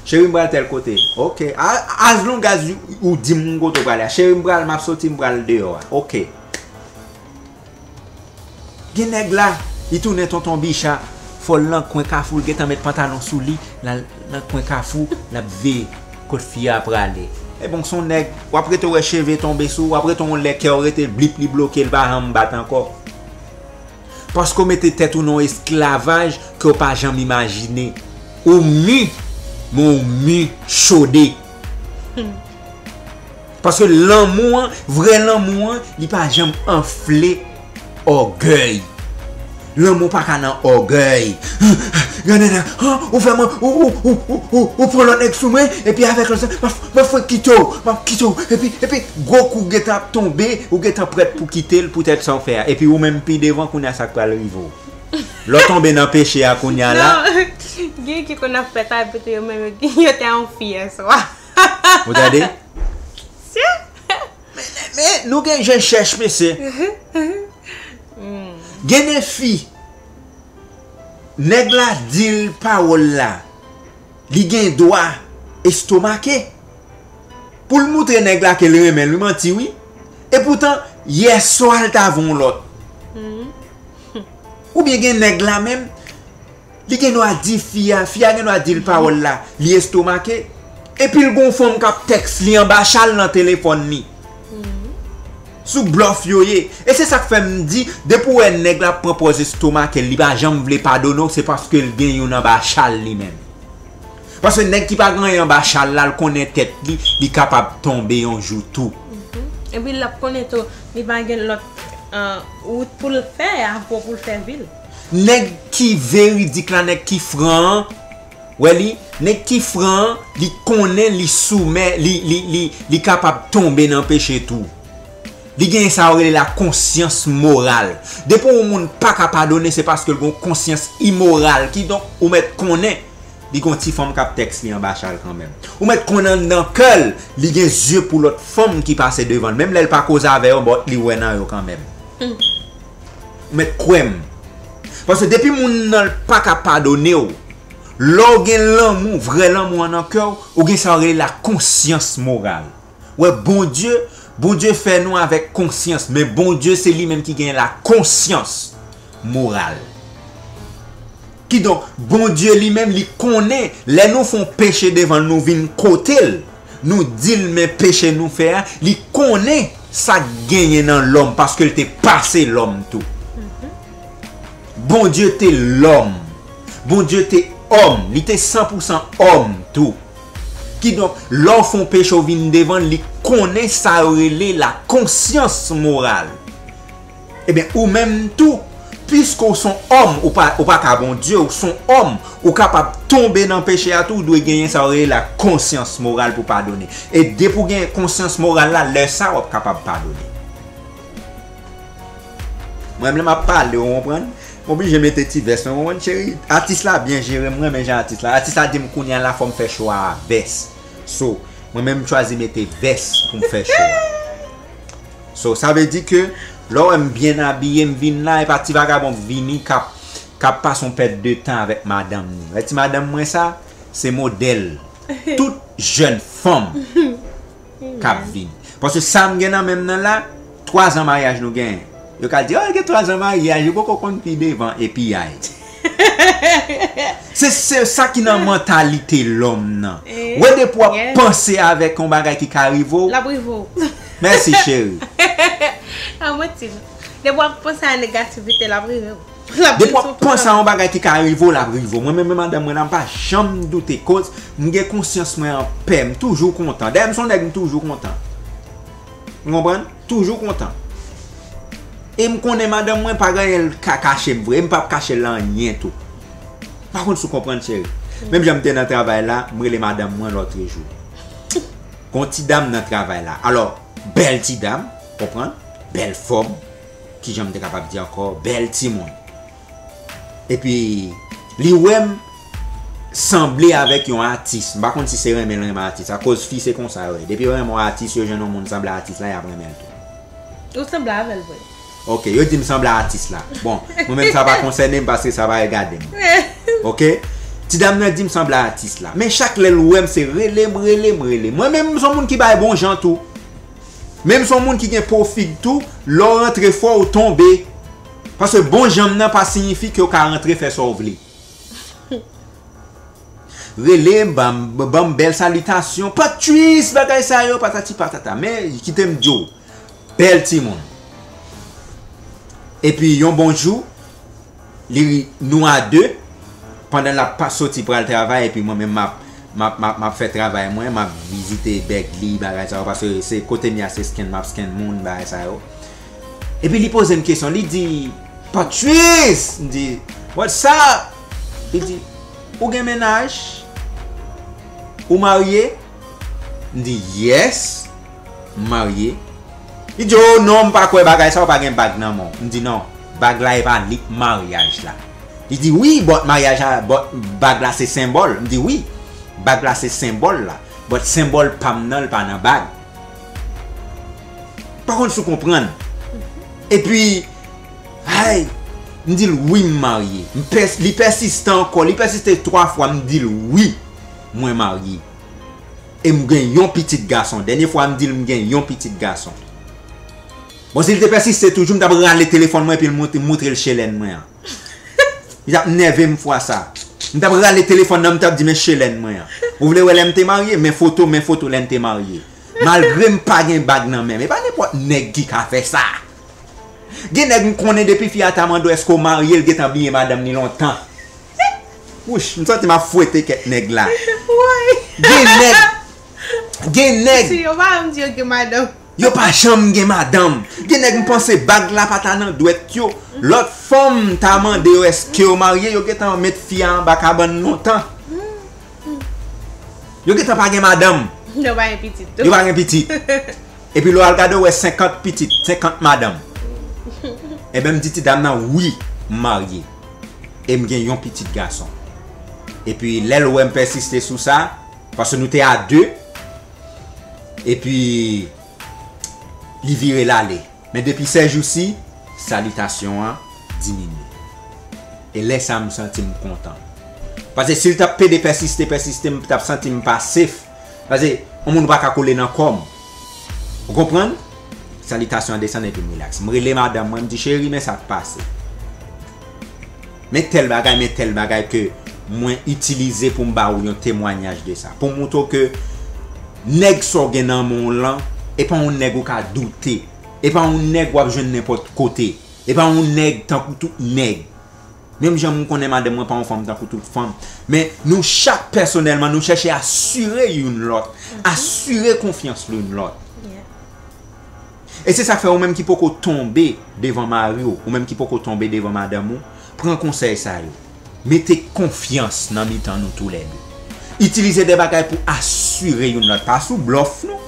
Cheri, m pral tèl kote. Ok. A, as long as ou, ou di m kote w prale a. Cheri, m pral, m ap soti, m pral deyò a. Ok. Gen nèg la, li tounen tonton bicha, fò l nan kwen kafou, l gentan met pantalon sou li, l al nan kwen kafou, l ap veye kot fi a prale. E bon, se yon nèg, w ap rete wè cheve tonbe sou ou, w ap rete yon lè kè w rete blip, li bloke, l pa janm bat ankò. Paske w mete tèt ou nan yon esklavaj ke w pa janm imajine. Ou mi, men w mi chode. Paske lanmou an, vrè lanmou an, li pa janm anfle ògèy. Lanmou pa ka nan ògèy. Gade la, ah, ou fè mwen, ou, ou pran lòt nèg sou mwen, epi avèk lòt sa, m ap, m ap fwenk kite w, m ap kite w, epi, epi, gwo kou gentan ap tonbe, ou gentan prèt pou kite l, poutèt sa w fè a. Epi ou menm pi devan, kounye a sa k pral rive w. Lè w tonbe nan peche a, kounye a la. Non, gen ki konn ap fè sa, epi tou yo menm, yo te a yon fi yè swa. Ou tande? Men, men, nou gen jan chèch, mesye. Gen de fi, nèg la di l pawòl la, li gen dwa estomake. Pou l moutre nèg la ke l renmen l, wi, manti, wi. Epoutan, yè swa l t avè yon lòt. Oubyen gen nèg la menm, li gen dwa di fi a, fi a gen dwa di l pawòl la, li estomake. Epi l gon fanm k ap tèks li anba chal nan telefòn li. Sou blòf yo ye. E se sa k fè m di, depi w wè nèg la pran pòz estomake l, li pa janm vle padone w, se paske l gen youn anba chal li menm. Paske nèg ki pa gen anyen anba chal la, l konnen tèt li, li kapab tonbe yon jou tou. Epi l ap konnen tou, li pa gen lòt, euh, wout pou l fè, apre pou l fè vi l. Nèg ki veridik la, nèg ki fran an, wè li, nèg ki fran an, li konnen li soumè, li, li, li, li kapab tonbe nan peche tou. Li gen sa yo rele la konsyans moral. Depi yon moun pa ka padone, se paske l gen yon konsyans imoral. Kidonk, ou mèt konnen, li gen yon ti fanm k ap tèks li anba chal kanmenm. Ou mèt konnen anndan kè l, li gen zye pou lòt fanm ki pase devan l. Menm lè l pa koze avè yo, but li wè nan yo kanmenm. Ou mèt kwè m. Paske depi moun nan pa ka padone w, lè w gen lanmou, vrè lanmou an nan kè w, ou gen sa yo rele la konsyans moral. Wè, Bondye, Bondye fè nou avèk konsyans, men Bondye se li menm ki gen la konsyans moral. Kidonk, Bondye li menm, li konnen, lè nou fè yon peche devan l, nou vin kote l, nou di l men peche nou fè a, li konnen sa k genyen nan lòm, paske l te pase lòm tou. Bondye te lòm. Bondye te òm. Li te san pou san òm tou. Kidonk, lè w fè yon peche, w vin devan l, li konnen sa yo rele la konsyans moral. Ebyen, ou menm tou, piske w se yon òm, ou pa, ou pa ka Bondye, ou se yon òm, ou kapab tonbe nan peche a tou, ou dwe genyen sa yo rele la konsyans moral pou padone. E depi w gen konsyans moral la, lè sa a w ap kapab padone. Mwen menm lè m ap pale, w konprann? M oblije mete ti vès mwen, w konprann, cheri? Atis la byen jere m, mwen renmen jan atis la. Atis la di m kounye a la fò m fè cho a a vès. So, mwen menm m chwazi mete vès pou m fè cho a. So, sa vle di ke lè w wè m byen abiye, m vin la, e pa ti vagabon k vini k ap, k ap pase yon pèt de tan avèk madanm ni. Wè ti madanm mwen sa, se modèl tout jèn fanm k ap vini. Paske sa m gen nan men m nan la, twa zan maryaj nou genyen. Yo ka di, oh, gen twa zan maryaj, yo poko konn pi devan, e piyay. Se, se sa ki nan mantalite lòm nan. Eh, wè depi w ap panse avèk yon bagay ki ka rive w. L ap rive w. Mèsi, cheri. A manti non. Depi w ap panse a negativite, l ap rive w. Depi w ap panse a yon bagay ki ka rive w, l ap rive w. Mwen menm, madanm mwen la, m pa janm doute, koz m gen konsyans mwen anpè, m toujou kontan. Dayè, m se yon nèg, m toujou kontan. Ou konprann? Toujou kontan. E m konnen madanm mwen pa gen anyen l ka kache m vre, e m p ap kache l anyen tou. Pa konn si w konprann, cheri. Menm jan m te nan travay la, m rele madanm mwen lòtrejou. Gon ti dam nan travay la. Alò, bèl ti dam, konprann? Bèl fòm, kijan m te kapab di ankò, bèl timoun. Epi, li wè m sanble avèk yon atis. M pa konn si se renmen l renmen atis. Akoz fi se konsa yo ye. Depi yo renmen yon atis, yo jwenn yon moun sanble atis la, y ap renmen l tou. Ou sanble avè l vre. Ok, yo di m sanble atis la. Bon, mwen menm sa pa konsène m paske sa pa regade m. Ok? Ti dam nan di m sanble atis la. Men chak lè l wè m, se rele m, rele m, rele m. Mwen menm, m se yon moun ki bay bon jan tou. Men m se yon moun ki gen po fig tou, lè w rantre fò, w tonbe. Paske bon jan m nan pa siyifi ke w ka rantre fè sa w vle. Rele m, ban m, ban m bèl salitasyon, patris, bagay sa yo, patati patata. Men, kite m di w, bèl timoun. Epi, yon bon jou, li, nou a de, pandan l ap pa soti pral travay, epi mwen menm m ap, m ap, m ap, m ap fè travay mwen, m ap vizite bèg li, bagay sa yo, paske se kote m ye a, se scan, m ap scan moun, bagay sa yo. Epi li poze m kesyon, li di, Patrice! M di, what's up? Li di, ou gen mennaj? Ou marye? M di, yes, m marye. Li di, oh non, m pa kwè bagay sa, ou pa gen bag nan men w. M di, non, bag la e pa li k maryaj la. Li di, wi, but maryaj la, but bag la se senbòl. M di, wi, bag la se senbòl la, but senbòl pa m nan, l pa nan bag. Pa konn si w konprann. Epi, ay, m di l, wi, m marye. M pès-, li pèsiste ankò, li pèsiste twa fwa, m di l, wi, mwen marye. E m gen yon pitit gason. Dènye fwa, m di l, m gen yon pitit gason. Bon, si l te pèsiste toujou, m t ap rale telefòn mwen epi l moutre, moutre l chelèn mwen an. Li t ap nève m fwa sa. M t ap rale telefòn nan, m t ap di, men chelèn mwen an. Ou vle wè lè m te marye? Men foto, men foto lè n te marye. Malgre m pa gen bag nan men m. E pa nenpòt nèg ki ka fè sa. Gen nèg m konnen depi fi a ta mande w èske w marye, l gentan bliye madanm ni lontan. Wouch, m santi m ap fwete kèk nèg la. Woy. Gen nèg, gen nèg. Si yo pa menm di yo gen madanm. Yo pa janm gen madanm. Gen nèg m panse bag la pa ta nan dwèt yo. Lòt fanm ta mande yo èske yo marye, yo gentan met fi a anba kabann lontan. Yo gentan pa gen madanm. Yo pa gen pitit tou. Yo pa gen pitit. Epi lè w al gade, w wè senkant pitit, senkant madanm. Enben, m di ti dam nan, wi, m marye. E m gen yon pitit gason. Epi lè l wè m pèsiste sou sa, paske nou te a de, epi li vire l ale. Men depi sèjousi, salitasyon an diminye. E lè sa a, m santi m kontan. Paske si l t ap pede pèsiste, pèsiste, m t ap santi m pa safe. Paske yon moun ou pa ka kole nan kò m. Ou konprann? Salitasyon an desann epi m rilaks. M rele madanm mwen, m di, cheri, men sa k pase. Men tèl bagay, men tèl bagay ke mwen itilize pou m ba ou yon temwayaj de sa. Pou m montre w ke nèg sa w gen nan men w lan, e pa yon nèg ou ka doute. E pa yon nèg w ap jwenn nenpòt kote. E pa yon nèg tankou tout nèg. Menm jan m konnen madanm mwen pa yon fanm tankou tout fanm. Men nou chak pèsonèlman, nou chèche asire youn lòt. Asire konfyans youn lòt. E se sa k fè ou menm ki poko tonbe devan mari w, ou menm ki poko tonbe devan madanm ou, pran konsèy sa yo. Mete konfyans nan mitan nou toulède. Itilize de bagay pou asire youn lòt. Pa sou blòf, non.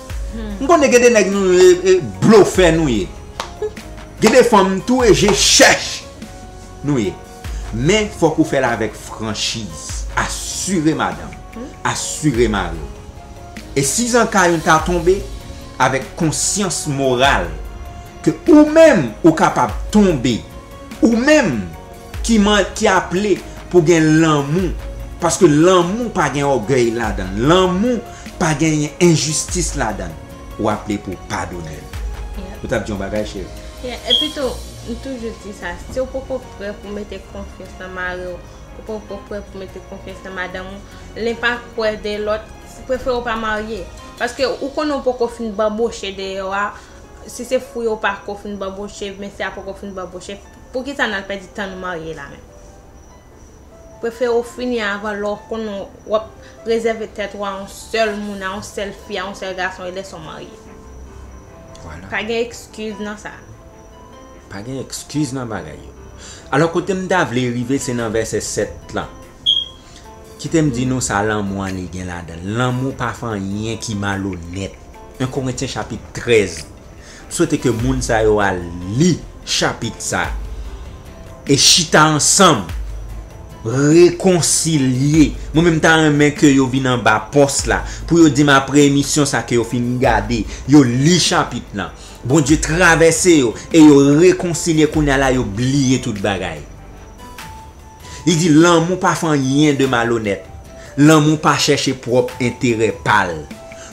M konnen gen de nèg nou, e, e, blofè nou ye. Gen de fanm tou e je chèch nou ye. Men, fòk ou fè l avèk franchiz. Asire madanm. Asire mari w. E si zanka youn ta tonbe, avèk konsyans moral ke ou menm ou kapab tonbe, ou menm ki man-, ki aple pou gen lanmou, paske lanmou pa gen ògèy ladan l, lanmou pa genyen enjistis ladan l. w aple pou w padone l. Yeah. Ou t ap di yon bagay, cheri? Yeah, epi tou, m toujou di sa, si w poko prè pou mete konfyans nan mari w, ou poko prè pou mete konfyans nan madanm ou, len pa kwè de lòt, prefere w pa marye. Paske ou konnen w poko fin banboche deyò a, si se fwi ou pako fin banboche, mesye a poko fin banboche, poukisa n al pèdi tan nou marye la menm? Prefere w fini avan lè w konnen w ap rezève tèt ou a yon sèl moun, a yon sèl fi, a yon sèl gason, e lè sa w marye. Vwala. Pa gen ekskiz nan sa. Pa gen ekskiz nan bagay yo. Alò, kote m ta vle rive, se nan vèsè sèt lan. Kite m di nou sa lanmou an li gen ladan l. Lanmou pa fè anyen ki malonèt. En Korentyen chapit trèz. M swete ke moun sa yo al li chapit sa e chita ansanm, rekonsilye. Mwen menm, m ta renmen ke yo vin anba pòs la pou yo di m apre emisyon sa ke yo fin gade, yo li chapit lan. Bondye travèse yo e yo rekonsilye, kounye a la yo bliye tout bagay. Li di, lanmou pa fè anyen de malonèt. Lanmou pa chèche pwòp enterè pa l.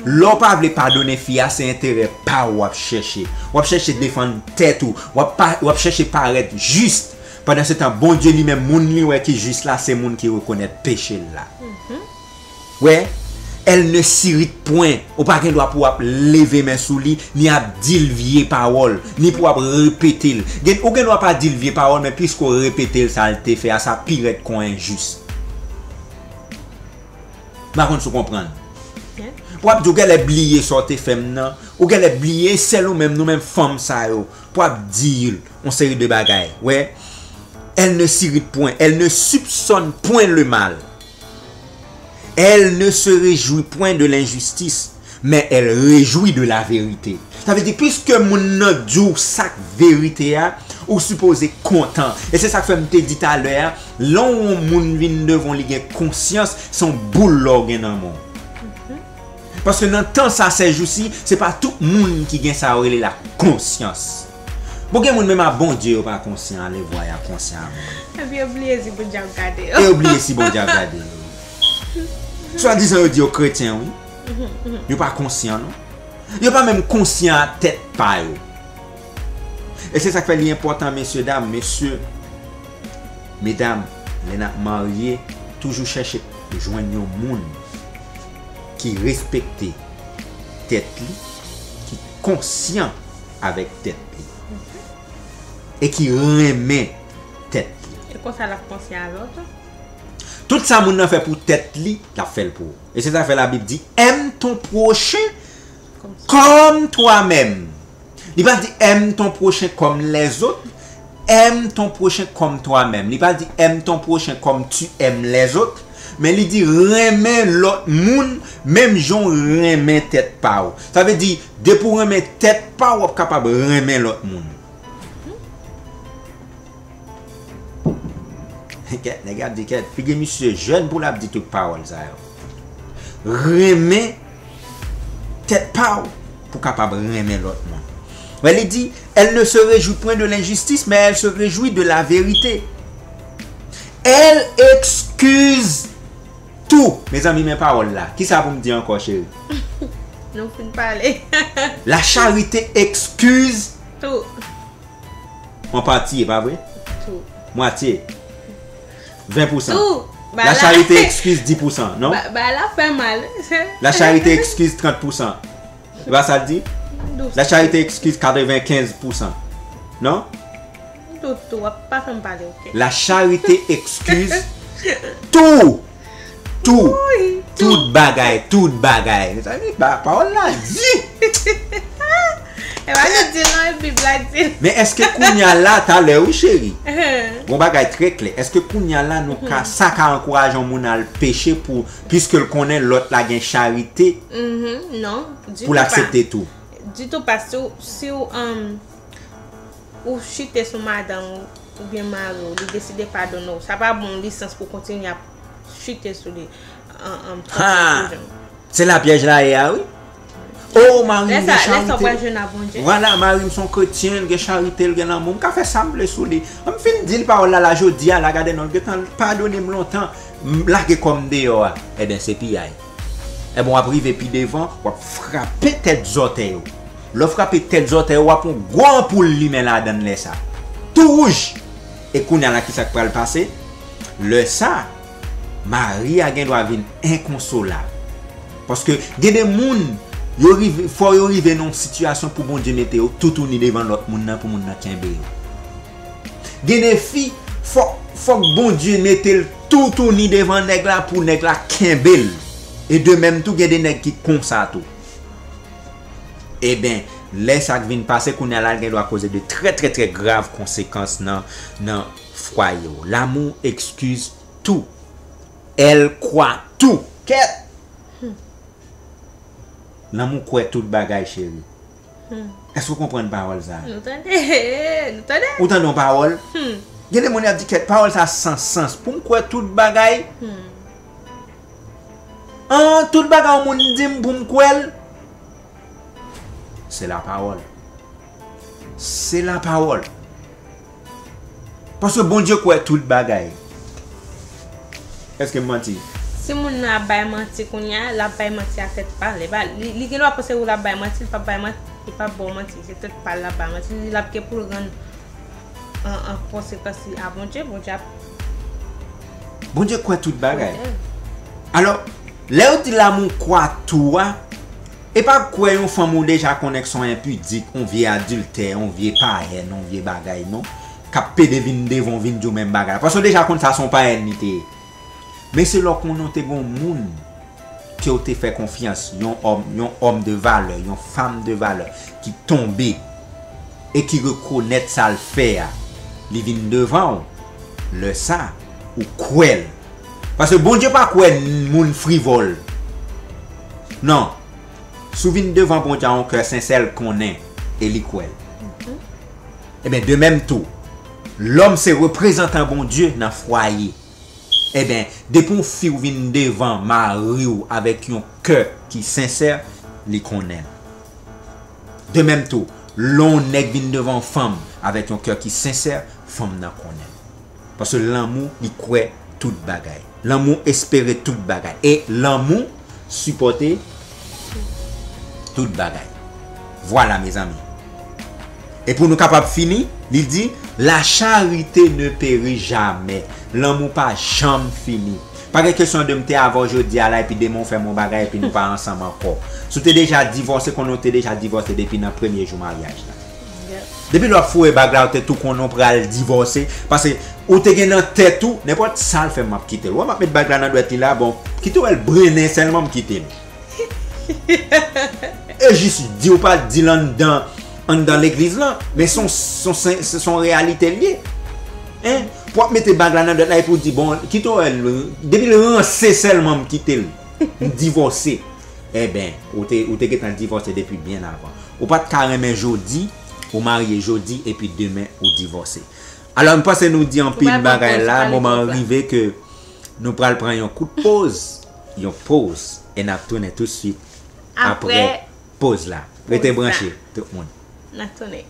Lè w pa vle padone fi a, se enterè pa w w ap chèche. W ap chèche defann tèt ou. W ap, pa, w ap chèche parèt jis. Pandansetan, Bondye li menm, moun li wè ki jis la, se moun ki rekonèt peche l la. Wè, elle ne s'irrite point. Ou pa gen dwa pou w ap leve men sou li, ni ap di l vye pawòl, ni pou w ap repete l. Gen, ou gen dwa pa di l vye pawòl, men piske w repete l sa l te fè a, sa pi rèd kon enjis. M pa konn si w konprann. Yeah. W ap di, ou genlè bliye sa w te fè m nan, ou genlè bliye sèl ou menm, nou menm fanm sa yo, pou w ap di l yon seri de bagay. Wè, elle ne s'irrite point, elle ne soupçonne point le mal. Elle ne se réjouit point de l'injustice, mais elle réjouit de la vérité. Sa vle di, piske moun nan di w sa k verite a, ou sipoze kontan. E se sa k fè m te di talè a, lè yon moun vin devan w, li gen konsyans, se yon boul lò w gen nan men w. Paske nan tan sa, sèjousi, se pa tout moun ki gen sa yo rele la konsyans. Bon, gen moun menm a Bondye yo pa konsyan, alevwa y a konsyan a moun. Epi yo bliye si Bondye ap gade E yo. yo bliye si Bondye ap gade yo. Swadizan yo di yo kretyen, wi. Yo pa konsyan, non. Yo pa menm konsyan a tèt pa yo. E se sa k fè li enpòtan, mesye dam, mesye, medam, lè n ap marye, toujou chèche jwenn yon moun ki respekte tèt li, ki konsyan avèk tèt li, e ki renmen tèt li. E konsa l ap panse a lòt ou? Tout sa moun nan fè pou tèt li, l ap fè l pou ou. E se sa k fè Labib di, aime ton prochain comme toi-même. Li pa di, aime ton prochain comme les autres, aime ton prochain comme toi-même. Li pa di, aime ton prochain comme tu aimes les autres, men li di, renmen lòt moun menm jan w renmen tèt pa w. Sa vle di, depi w renmen tèt pa w, w ap kapab renmen lòt moun. Kèt, nèg ap di kèt, figi misye jèn pou l ap di tout pawòl sa yo. Renmen tèt pa w pou kapab renmen lòt moun. Wè, li di, elle ne se réjouit point de l'injustice, mais elle se réjouit de la vérité. Elle excuse tout. Mezanmi, men pawòl la. Kisa pou m di ankò, cheri? Nou fin pale. La charité excuse Tout. en partie, e pa vre? Tout. Mwatye. Ven pousan. Tout. Ba La la- charité excuse dix pour cent, non? Ba, ba la fè mal. La charité excuse trente pour cent. E pa sa l di? Dous. La charité excuse quatre-vingt-quinze pour cent. Non? Tout, tout. W ap pa fè m pale, ok? La charité excuse tout. Tout. Wi, Tout bagay, tout bagay. Mezanmi, ba, pawòl la di. E pa nou di l non, e Bib la di l. Men èske kounye a la, talè, wi, cheri? Gon bagay trè klè. Èske kounye a la, nou ka, sa ka ankouraje yon moun al peche pou, piske l konnen lòt la gen charite Mhm, non. Di pou l tou pa. Aksepte tou? Di tou pa. Si w, si w, um, ou chite sou madanm ou oubyen mari w, li deside padone w, sa pa bon lisans pou kontinye ap chite sou li. An, an, Ha! Se la pyèj la ye a, wi. Oh, mari m Lè gen sa, lè sa w pral charite. Jwenn a Bondye. Vwala, mari m se yon kretyen, l gen charite, l gen lanmou. M ka fè sa m vle sou li. M fin di l pawòl la, la jodi a, la gade non, l gentan padone m lontan. M lage kò m deyò a. Ebyen, se piyay. Ebyen, w ap rive pi devan, w ap frape tèt zòtèy ou. Lè w frape tèt zòtèy ou, w ap yon gwo anpoul limen ladan l lè sa. Tou wouj! E kounye a la, ki sa k pral pase? Lè sa, mari a gen dwa vin enkonsolab. Paske gen de moun, yo rive, fò yo rive nan yon sitiyasyon pou Bondye mete yo toutouni devan lòt moun nan, pou moun nan kenbe yo. Gen de fi, fò, fòk Bondye mete l toutouni devan nèg la pou nèg la kenbe l. E de menm tou, gen de nèg ki konsa tou. Ebyen, lè sa k vin pase kounye a la, l gen dwa koze de trè, trè, trè grav konsekans nan, nan fwaye w. L'amour excuse tout. Elle croit tout. Kèt! Lanmou kwè tout bagay, cheri. Èske w konprann pawòl sa a? Nou tande, nou tande. Ou tande yon pawòl? Gen de moun y ap di, kèt, pawòl sa a san sans. Pou m kwè tout bagay? An, tout bagay yon moun di m pou m kwè l? Se lapawòl. Se lapawòl. Paske Bondye kwè tout bagay. Èske m manti? Si moun nan ap bay manti kounye a, l ap bay manti a tèt pa l. Li pa, li, li gen dwa panse ou l ap bay manti, li p ap bay manti, li p ap ba w manti. Se tèt pa l l ap bay manti. Li, l ap gen pou l rann an, an konsekans li a Bondye. Bondye ap Bondye kwè tout bagay. Alò, lè yo di l'amour croit tout a, e pa kwè yon fanm ou deja konnen k se yon enpidik, yon vye adiltè, yon vye payèn, yon vye bagay, non, k ap pede vin devan w vin di w menm bagay la. Paske w deja konn sa se yon payèn li te ye. Men se lè w konnen w te gen yon moun ke w te fè konfyans, yon òm, yon òm de valè, yon fanm de valè ki tonbe e ki rekonèt sa l fè a, li vin devan w, lè sa, ou kwè l. Paske Bondye pa kwè moun frivòl. Non. Si w vin devan Bondye a yon kè sensè, l konnen e li kwè l. Ebyen, de menm tou, lòm se reprezantan Bondye nan fwaye. Ebyen, depi yon fi w vin devan mari w avèk yon kè ki sensè, li konnen l. De menm tou, lè yon nèg vin devan yon fanm avèk yon kè ki sensè, fanm nan konnen l. Paske lanmou, li kwè tout bagay. Lanmou espere tout bagay. E lanmou sipòte tout bagay. Vwala, mezanmi. E pou nou kapab fini, li di, la charité ne périt jamais. Lanmou pa janm fini. Pa gen kesyon de m te avè w jodi a la, epi demen w fè m yon bagay, epi nou pa ansanm ankò. Si w te deja divòse, konnen w te deja divòse depi nan premye jou maryaj la. Depi lè w ap foure bag la, ou te tou konnen w pral divòse. Paske ou te gen nan tèt ou, nenpòt sa l fè m, m ap kite l. Ou wè m ap met bag la nan dwèt li la, bon, kite w wè l brennen sèlman, m kite l. E jis di ou pa di l anndan, anndan legliz lan, men se yon, se yon, se, se yon reyalite l ye. Hein? Pou w ap mete bag la nan dwèt la epi w di, bon, kite w wè l, depi l ranse sèlman, m kite l. M divòse. Enben, ou te, ou te gentan divòse depi byen avan. Ou pa t ka renmen jodi, ou marye jodi, epi demen ou divòse. Alò, m panse nou di anpil bagay la, moman an rive ke nou pral pran yon kout poz, yon poz, e n ap tounen toutswit apre poz la. Rete branche, tout moun. N ap tounen.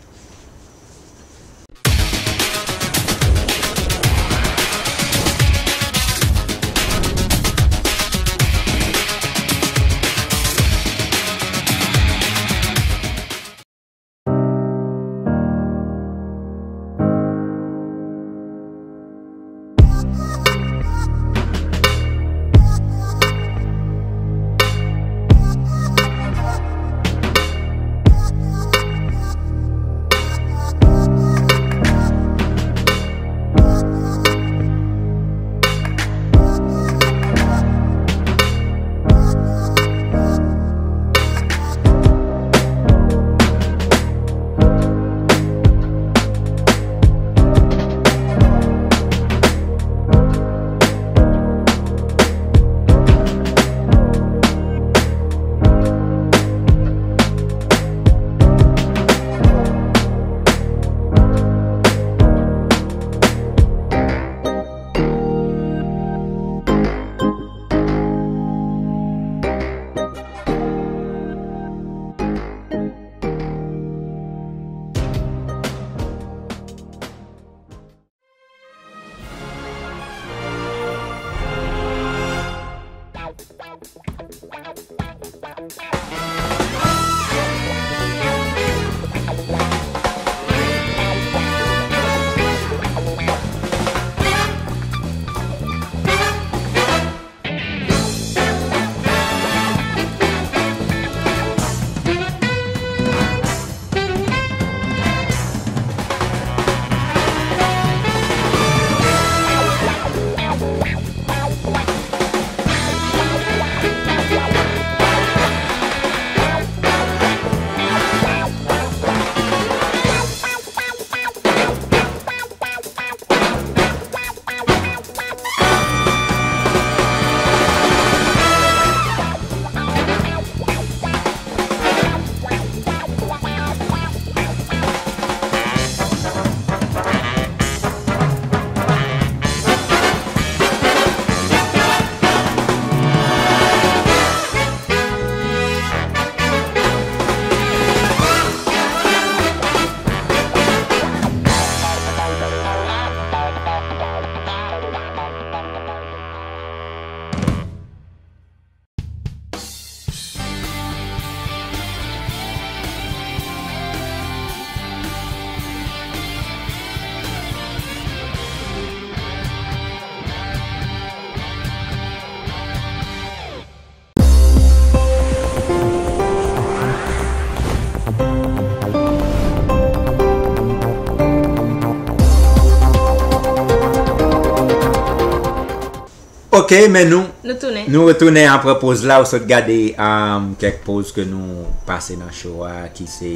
Ok, men nou, Nou tounen. Nou retounen apre poz la. Ou sot gade um, kèk poz ke nou pase nan show a, ki se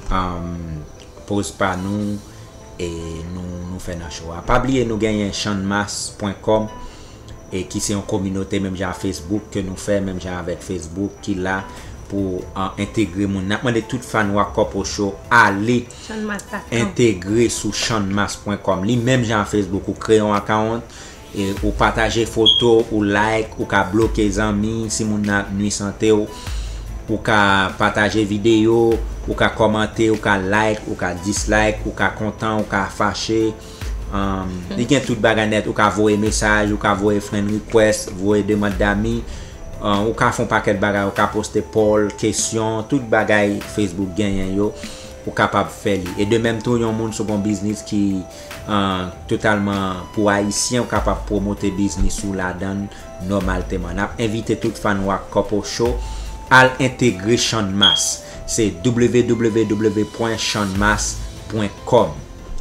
um, poz pa nou e nou, nou fè nan show a. Pa bliye nou genyen chanmas pwen kòm e ki se yon kominote menm jan a Facebook ke nou fè, menm jan avèk Facebook ki la pou uh, entegre moun. N ap mande tout fan Wakòpo Show ale Chanmas.com. Entegre sou chanmas pwen kòm. Li menm jan a Facebook, ou kreye yon account, e ou pataje foto, ou like, ou ka bloke zanmi si moun nan ap nwi sante w, ou ka pataje videyo, ou ka kòmante, ou ka like, ou ka dislike, ou ka kontan, ou ka fache. Um, li gen tout bagay nèt, ou ka voye mesaj, ou ka voye friend request, voye demande d'amis, uh, ou ka fè yon pakèt bagay, ou ka poste poll, kesyon, tout bagay Facebook genyen yo, ou kapab fè li. E de menm tou, yon moun sou yon biznis ki uh, totalman pou ayisyen, ou kapab pwomote biznis ou ladan nòmalteman. N ap envite tout fan Wakòpo Show al entegre Chanmas. Se w w w pwen chanmas pwen kòm.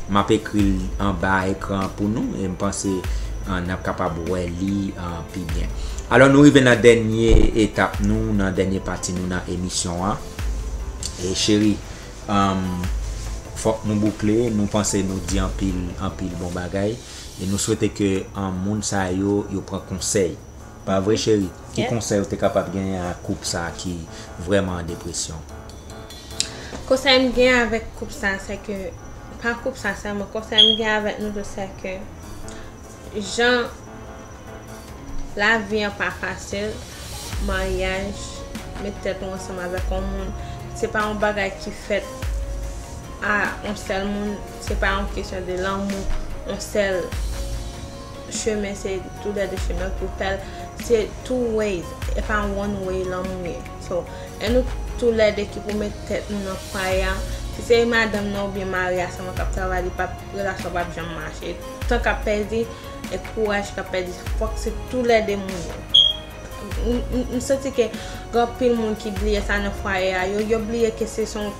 M ap ekri l anba ekran pou nou e m panse uh, n ap kapab wè li uh, pi byen. Alò, nou rive nan dènye etap nou, nan dènye pati nou nan emisyon an. E cheri, um, fòk nou boukle, nou panse nou di anpil, anpil bon bagay. E nou swete ke um, moun sa yo, yo pran konsèy. Pa vre, cheri? Ki Yeah. Konsèy ou te kapab genyen a koup sa ki vrèman an depresyon? Konsèy m gen avèk koup sa, se ke, pa koup sa sèlman, konsèy m gen avèk nou tou, se ke jan lavi an pa fasil, maryaj, met tèt ou ansanm avèk yon moun, se pa yon bagay ki fèt a yon sèl moun, se pa yon kesyon de lanmou, yon sèl chemen, se tou lè de chemen pou fè l, se two ways, e pa one way lanmou ye. So, e nou tou lè de ki pou met tèt nou nan fwaye a. Si se madanm nan oubyen mari a sèlman k ap travay, li p ap, relasyon p ap janm mache. Tan k ap pèdi, e kouraj k ap pèdi, fòk se tou lè de moun yo. M- m- m santi ke gen anpil moun ki bliye sa nan fwaye a. Yo, yo bliye ke se son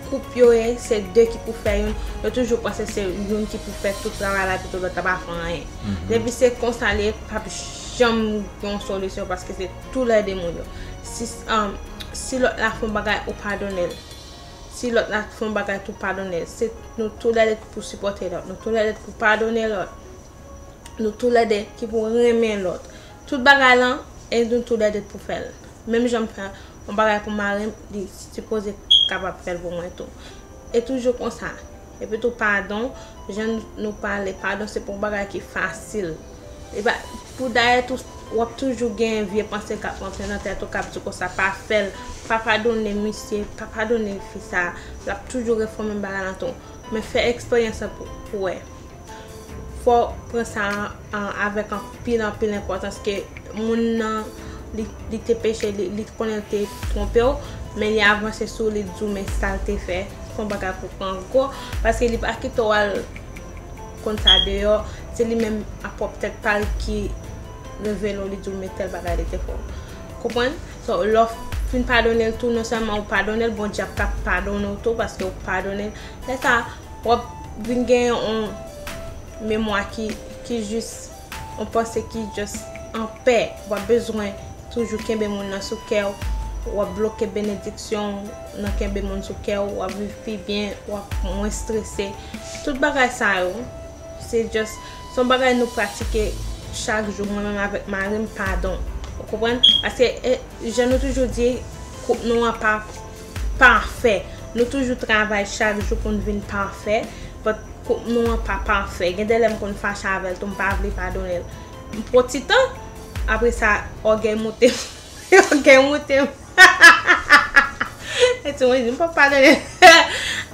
koup yo ye, se de ki pou fè youn. Yo toujou panse se youn ki pou fè tout travay la, pito lòt la pa fè anyen. Depi se konsa li ye, p ap janm gen yon solisyon paske se tou lè de moun yo. Si, um, si lòt la fè yon bagay, ou padone l. Si lòt la fè yon bagay tou, padone l. Se nou tou lè de pou sipòte lòt. Nou tou lè de pou padone lòt. Nou tou lè de ki pou renmen lòt. Tout bagay lan, e nou tou lè de pou fè l. Menm jan m fè yon bagay pou mari m, li sipoze kapab fè l pou mwen tou. E toujou konsa. Epi tou padon, jan nou pale, padon se pa yon bagay ki fasil. E pa, pou dayè tou, w ap toujou gen vye panse k ap rantre nan tèt ou, k ap di konsa, pa fè l, pa padone misye, pa padone fi sa, l ap toujou refè menm bagay lan tou. Men fè eksperyans lan pou, pou wè. Fò w pran sa an, an, avèk anpil, anpil enpòtans ke moun nan, li, li te peche, li, li konnen l te twonpe w, men li avanse sou li, di w men sa l te fè, se yon bagay pou pran gwo, paske li pa kite w al konn sa deyò, se li menm a pwòp tèt pa l ki revele w, li di w men tèl bagay li te fè w. Konprann? So, lè w fin padone l tou, non sèlman ou padone l, Bondye ap ka padone w tou, paske ou padone l. Lè sa, w ap vin gen yon memwa ki, ki jis, yon panse ki just an pè. W ap bezwen toujou kenbe moun nan sou kè w. W ap bloke benediksyon w nan kenbe moun sou kè w. W ap viv pi byen, w ap mwen strese. Tout bagay sa yo, se just, se yon bagay nou pratike chak jou. Mwen menm avèk mari m, padon. Ou konprann? Paske, e, jan nou toujou di, koup nou an pa pafè. Nou toujou travay chak jou pou n vin pafè, but koup nou an pa pafè. Gen de lè m konn fache avè l tou, m pa vle padone l. M pran ti tan, apre sa, ògèy moute m. Ògèy moute m. E ti mwen di, m p ap padone l.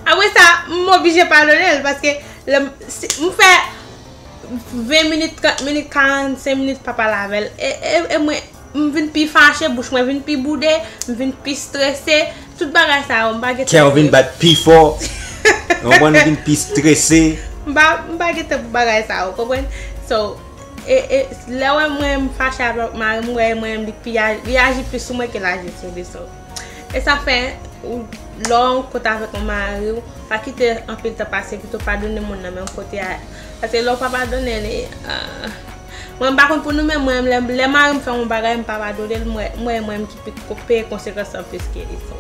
Apre sa, m oblije padone l, paske lè m, si, m fè ven minit, trant minit, karannsenk minit, pa pale avè l. E, e, e mwen, m vin pi fache, bouch mwen vin pi boude, m vin pi strese, tout bagay sa yo, m pa gen Kè w vin bat pi fò. Ou konprann, ou vin pi strese. M pa, m pa gen tan pou bagay sa yo, konprann? So, e, e, lè w wè mwen m fache avèk mari m, m wè mwen li pi a- li aji plis sou mwen ke l aji sou li. So, e sa fè, ou, lè w an kont avèk yon mari w, pa kite anpil tan pase, pito padone moun nan menm kote a. Paske lè w pa padone li, ah, Mwen m pa konn pou nou, men mwen, lè, lè mari m fè yon bagay, m pa padone l, mwen, mwen, mwen ki pi ko-, peye konsekans lan plis ke li. So,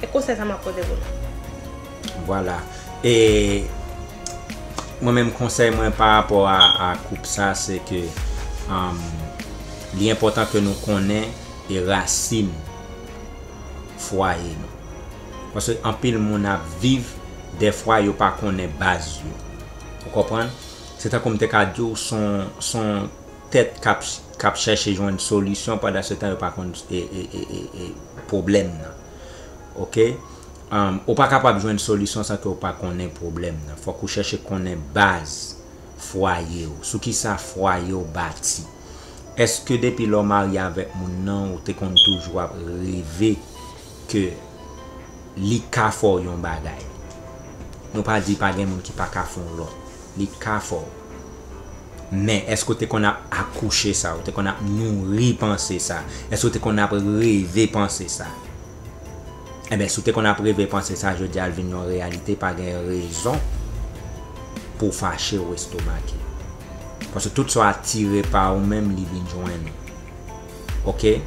e konsèy sa m ap pote pou nou. Vwala. E mwen menm konsèy mwen pa rapò a, a koup sa, se ke um, li enpòtan ke nou konnen e rasin fwaye nou. Paske anpil moun ap viv, dèfwa yo pa konnen baz yo. Ou konprann? Se tankou m te ka di w, se yon, se yon tèt k ap, k ap chèche jwenn solisyon, pandan se tan yo pa konn e, e, e, e, e pwoblèm nan. Oke? Um, ou pa kapab jwenn solisyon san ke w pa konnen pwoblèm nan. Fòk ou chèche konnen baz fwaye w. Sou kisa fwaye w bati? Èske depi lè w marye avèk moun nan, ou te konn toujou ap reve ke li ka fè w yon bagay? Nou pa di pa gen moun ki pa ka fè w lòt. Li ka fè w. Men, èske w te konn ap akouche sa? Ou te konn ap nouri panse sa? Èske w te konn ap reve panse sa? Enben, si w te konn ap reve panse sa, jodi a l vin yon reyalite, pa gen rezon pou w fache ou estomake. Paske tout sa w atire pa ou menm, li vin jwenn ou. Oke?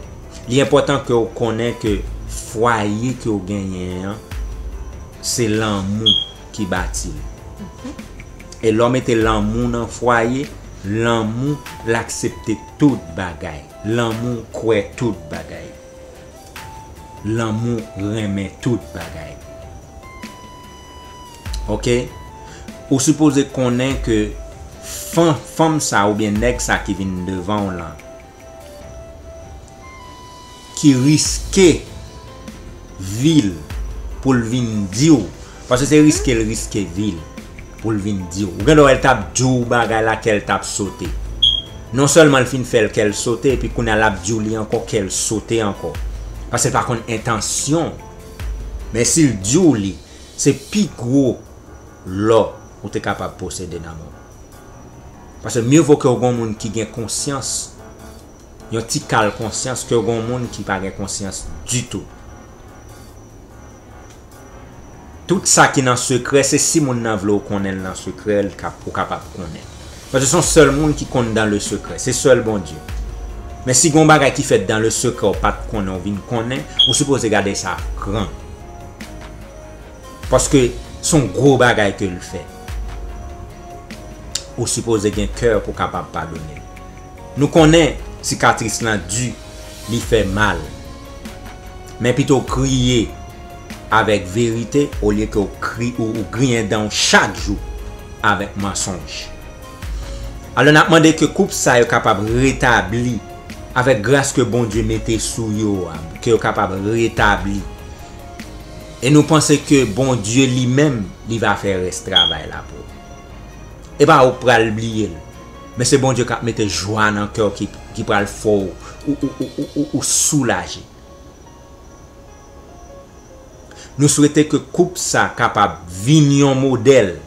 Li enpòtan ke w konnen ke fwaye ke w genyen an, se lanmou ki bati l. E lè w mete lanmou nan fwaye, lanmou l aksepte tout bagay. Lanmou kwè tout bagay. Lanmou renmen tout bagay. Oke? Ou sipoze konnen ke fan, fanm sa oubyen nèg sa ki vin devan w lan, ki riske vi l pou l vin di w, paske se riske l riske vi l pou l vin di w. Ou gen dwa wè l t ap di w bagay la, kè l t ap sote. Non sèlman l fin fè l kè l sote, epi kounye a l ap di w li ankò, kè l sote ankò. Paske l pa konn entansyon. Men si l di w li, se pi gwo lò ou te kapab posede nan men w. Paske mye vo ke w gon moun ki gen konsyans, yon ti kal konsyans, ke w gon moun ki pa gen konsyans ditou. Tout sa ki nan sekrè, se si moun nan vle w konnen l nan sekrè, l kap, ou kapab konnen. Paske se yon sèl moun ki konn dans le secret, se sèl Bondye. Men si gon bagay ki fèt dans le secret, ou pa t konnen, ou vin konnen, ou sipoze gade sa gran. Paske se yon gwo bagay ke l fè. Ou sipoze gen kè pou w kapab padone l. Nou konnen sikatris lan di, li fè mal. Men pito w kriye avèk verite olye ke w kri, ou, ou griyen dan w chak jou avèk mansonj. Alò n ap mande ke koup sa yo kapab retabli avèk gras ke Bondye mete sou yo a, ke yo kapab retabli. E nou panse ke Bondye li menm, li va fè rès travay la pou ou. E pa ou k pral bliye l, men se Bondye k ap mete jwa nan kè w ki, ki pral fè w, ou, ou, ou, ou, ou, ou soulaje. Nou swete ke koup sa kapab vin yon modèl,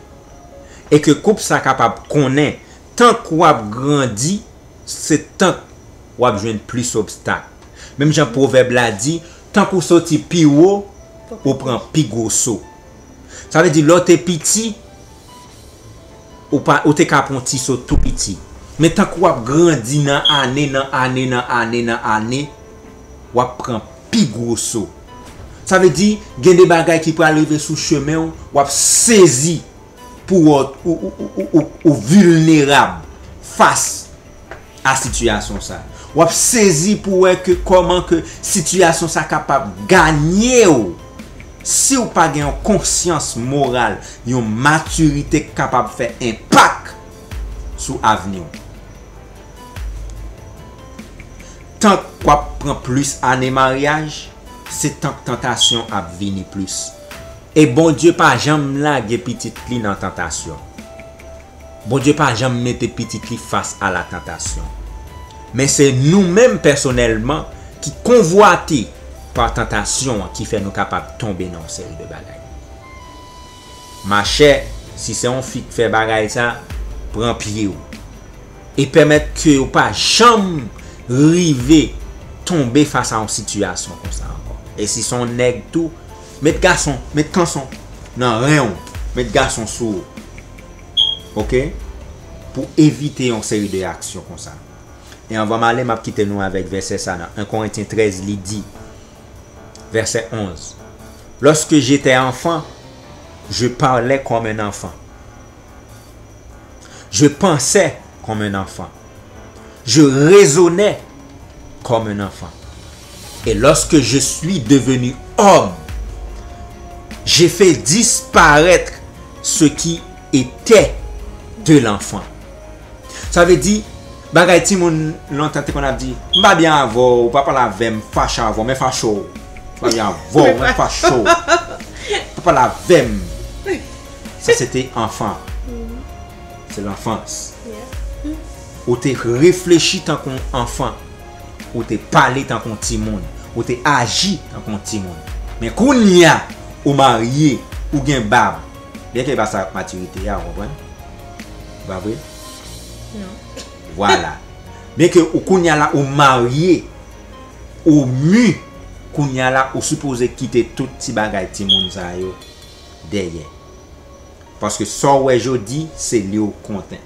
e ke koup sa kapab konnen, tank w ap grandi, se tank w ap jwenn plis obstak. Menm jan pwovèb la di, tank ou soti pi wo, ou pran pi gwo so. Sa vle di, lè w te piti, ou pa, ou te ka pran yon ti so tou piti. Men tank w ap grandi nan ane, nan ane, nan ane, nan ane, w ap pran pi gwo so. Sa vle di, gen de bagay ki pral rive sou chemen w, w ap sezi pou w, ou, ou, ou, ou, ou, ou vilnerab fas a sitiyasyon sa. W ap sezi pou wè ke kòman ke sitiyasyon sa kapab ganye w si w pa gen yon konsyans moral, yon matirite k kapab fè enpak sou avni w. Tank w ap pran plis ane maryaj, se tank tantasyon ap vini plis. E Bondye pa janm lage pitit li nan tantasyon. Bondye pa janm mete pitit li fas a la tantasyon. Men se nou menm pèsonèlman ki konvwate pa tantasyon an ki fè nou kapab tonbe nan yon seri de bagay. Machè, si se yon fi k fè bagay sa, pran pye w. E pèmèt ke w pa janm rive tonbe fas a yon sitiyasyon konsa ankò. E si se yon nèg tou, met gason, met kanson nan ren w, met gason sou ou. Oke? pou evite yon seri de aksyon konsa. E anvan m ale, m ap kite nou avèk vèsè sa nan en Korentyen trèz, li di, vèsè onz, Lorsque j'étais enfant, je parlais comme un enfant. Je pensais comme un enfant. Je raisonnais comme un enfant. Et lorsque je suis devenu homme, j'ai fait disparaître ce qui était de l'enfant. Sa vle di, bagay timoun lontan te konn ap di, "M pa byen avè w, ou pa pale avè m, m fache avè w, mwen fache w. M pa byen avè w, mwen fache w. Ou pa pale avè m." Sa se te anfan. Se lanfans. Ou te reflechi tankou yon anfan. Ou te pale tankou yon timoun. Ou te aji tankou yon timoun. Men kounye a, ou marye, ou gen bab. Byen ke e pa sa matirite a, ou konprann? Pa vre? Non. Vwala. Byen ke ou kounye a la, ou marye, ou mi, kounye a la, ou sipoze kite tout ti bagay timoun sa yo dèyè. Paske sa w wè jodi, se li w konten.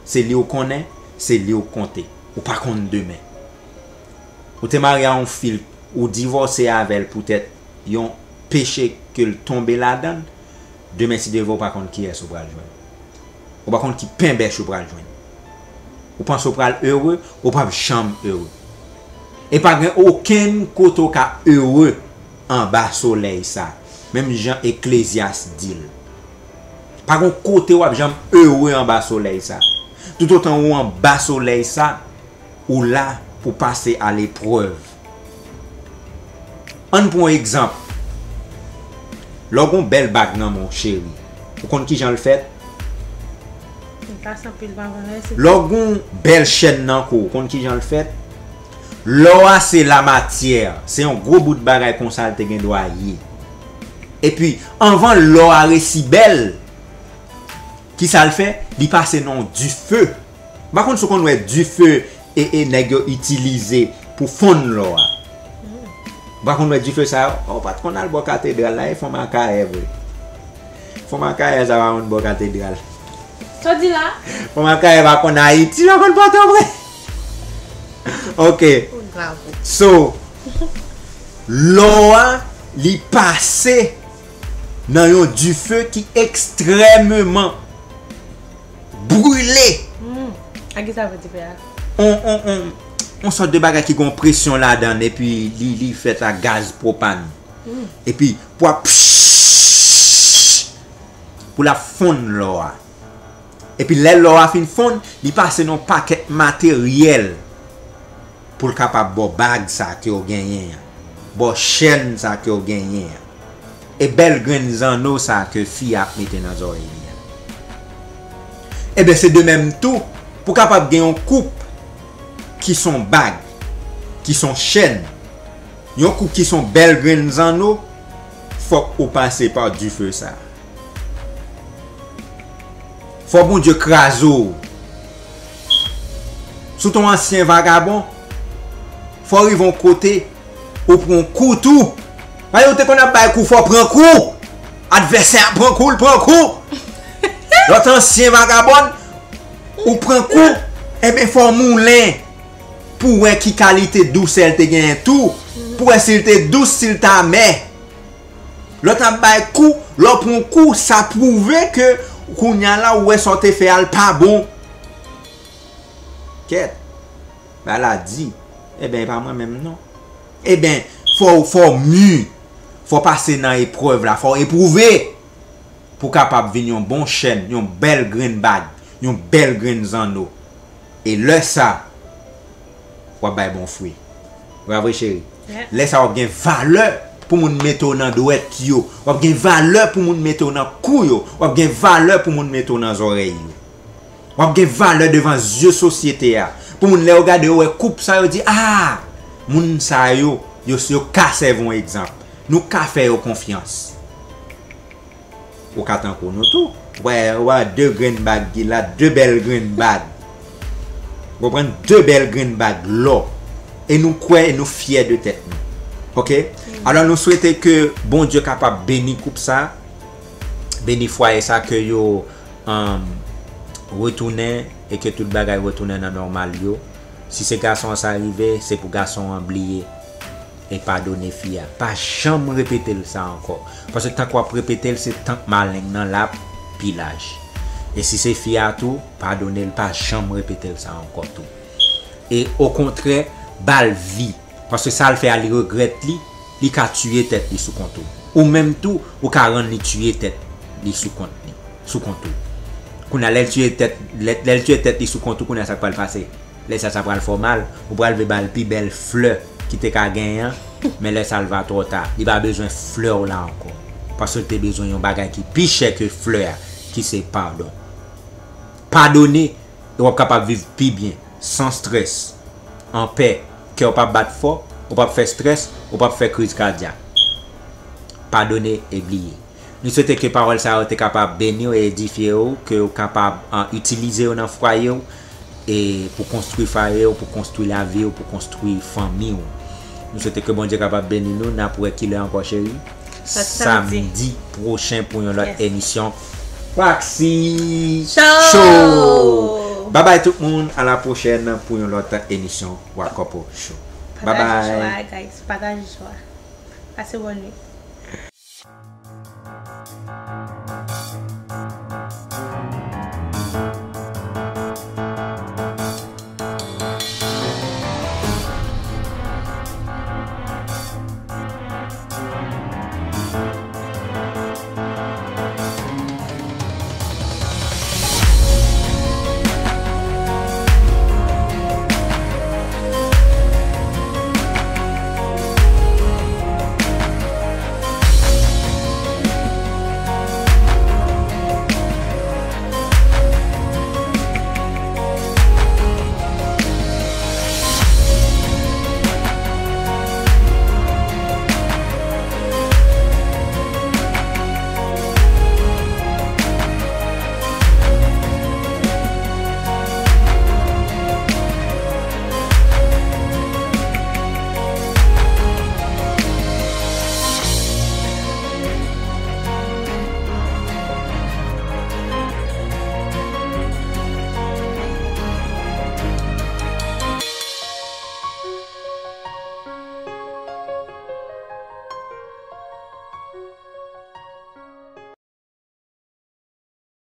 Se li w konnen, se li w konte. Ou pa konn demen. Ou te marye a yon fi, ou divòse avè l poutèt yon peche ke l tonbe ladan l, demen si Dye vle ou pa konn kiyès ou pral jwenn. Ou pa konn ki penbèch ou pral jwenn. Ou panse ou pral ere, ou p ap janm ere. E pa gen okenn kote ou ka ere anba solèy sa, menm jan Eklezyas di l. Pa gen kote w ap janm ere anba solèy sa. Toutotan ou anba solèy sa, ou la pou pase a leprèv. Ann pran yon egzanp. Lè w gen yon bèl bag nan men w, cheri, ou konn kijan l fèt? Li kase anpil pa vre, se Lè w gen yon bèl chèn nan kou w, ou konn kijan l fèt? Lò a se lamatyè, se yon gwo bout bagay konsa l te gen dwa ye. Epi, anvan lò a resi bèl, kisa l fè? Li pase nan yon dife. M pa konn si w konn wè dife e, e nèg yo itilize pou fonn lò a. M pa konn wè dife sa yo. Oh, ou pa t konn al bò katedral la, e fon makayè vre. Fon makayè sa pa konn bò katedral. Sa w di la? Fon makayè pa konn Ayiti, yo konn Pòtoprens. Ok. Bravo. So, lò a, li pase nan yon dife ki ekstrèmeman brile. Hmm. A ki sa fè dife a? On, on, on, on sòt de bagay ki gon presyon ladan l, epi li, li fèt ak gaz pwopàn. Hmm. Epi, pou ap, pou l ap fonn lò a. Epi lè lò a fin fonn, li pase nan yon pakèt materyèl pou l kapab ba w bag sa ke w genyen an, ba w chèn sa ke w genyen an, e bèl grenn zanno sa ke fi a ap mete nan zòrèy li an. Ebyen, se de menm tou, pou w kapab gen yon koup ki s on bag, ki s on chèn, yon koup ki s on bèl grenn zanno, fòk ou pase pa dife sa. Fò Bondye kraze w. Si w t on ansyen vagabon, fò w rive yon kote, ou pran kou tou. Paske ou te konn ap bay kou, fò w pran kou. Advèsè a pran kou, l pran kou. Lòt ansyen vagabòn, ou pran kou, enben fò w moulen pou w wè ki kalite dousè l te genyen tou, pou w wè si l te dous, si l t amè. Lè w t ap bay kou, lè w pran kou, sa pwouve ke kounye a la, ou wè sa w te fè a, l pa bon. Kèt. Bagay la di. Ebyen, e pa mwen menm non. Ebyen, fò, fò w mi. Fò w pase nan eprèv la. Fò w epwouve. Pou w kapab vin yon bon chèn, yon bèl grenn bag, yon bèl grenn zanno. E lè sa, w ap bay bon fwi. Vre, vre, cheri? Yeah. Lè sa, w ap gen valè pou moun mete w nan dwèt yo. W ap gen valè pou moun mete w nan kou yo. W ap gen valè pou moun mete w nan zòrèy yo. W ap gen valè devan zye sosyete a. Pou moun, lè yo gade yo, wè koup sa, yo di, "Ah! Moun sa yo, yo, yo ka sèvi yon egzanp. Nou ka fè yo konfyans." Ou ka tankou nou tou. Wè, wè, de grenn bag ki la, de bèl grenn bag. Ou konprann? De bèl grenn bag lò. E nou kwè, e nou fyè de tèt nou. Oke? Alò, nou swete ke Bondye kapab beni koup sa, beni fwaye sa, ke yo, um, retounen e ke tout bagay retounen nan nòmal yo. Si se gason an sa rive, se pou gason an bliye e padone fi a. Pa janm repete l sa ankò. Paske tank w ap repete l, se tank maleng nan l ap pi laj. E si se fi a tou, padone l, pa janm repete l sa ankò tou. E okontrè, ba l vi. Paske sa l fè a, li regrèt li, li ka tiye tèt li sou kont ou. Ou menm tou, ou ka rann li tiye tèt li sou kont li, sou kont ou. Kounye a, lè l tiye tèt, lè, lè l tiye tèt li sou kont ou, kounye a sa k pral pase? Lè sa, sa pral fè w mal, ou pral vle ba l pi bèl flè ki te ka genyen an, men lè sa l va twò ta. Li pa bezwen flè w la ankò. Paske l te bezwen yon bagay ki pi chè ke flè a, ki se padon. Padone, e w ap kapab viv pi byen, san strès, an pè, kè w p ap bat fò, ou p ap fè strès, ou p ap fè kriz kadyak. Padone e bliye. Nou swete ke pawòl sa yo te kapab beni w e edifye w, ke w kapab, ah, itilize yo nan fwaye w, e pou konstwi fwaye w, pou konstwi lavi w, pou konstwi fanmi w. Nou swete ke Bondye kapab beni nou. N ap wè kilè ankò, cheri? Lòt samdi. Samdi pwochen pou yon lòt, yes, emisyon Waxy Show. Show. Babay tout moun, a la pwochèn pou yon lòt emisyon Wakòpò Show. Babay. Pataje show a, guys. Pataje show a. Pase bòn nwit.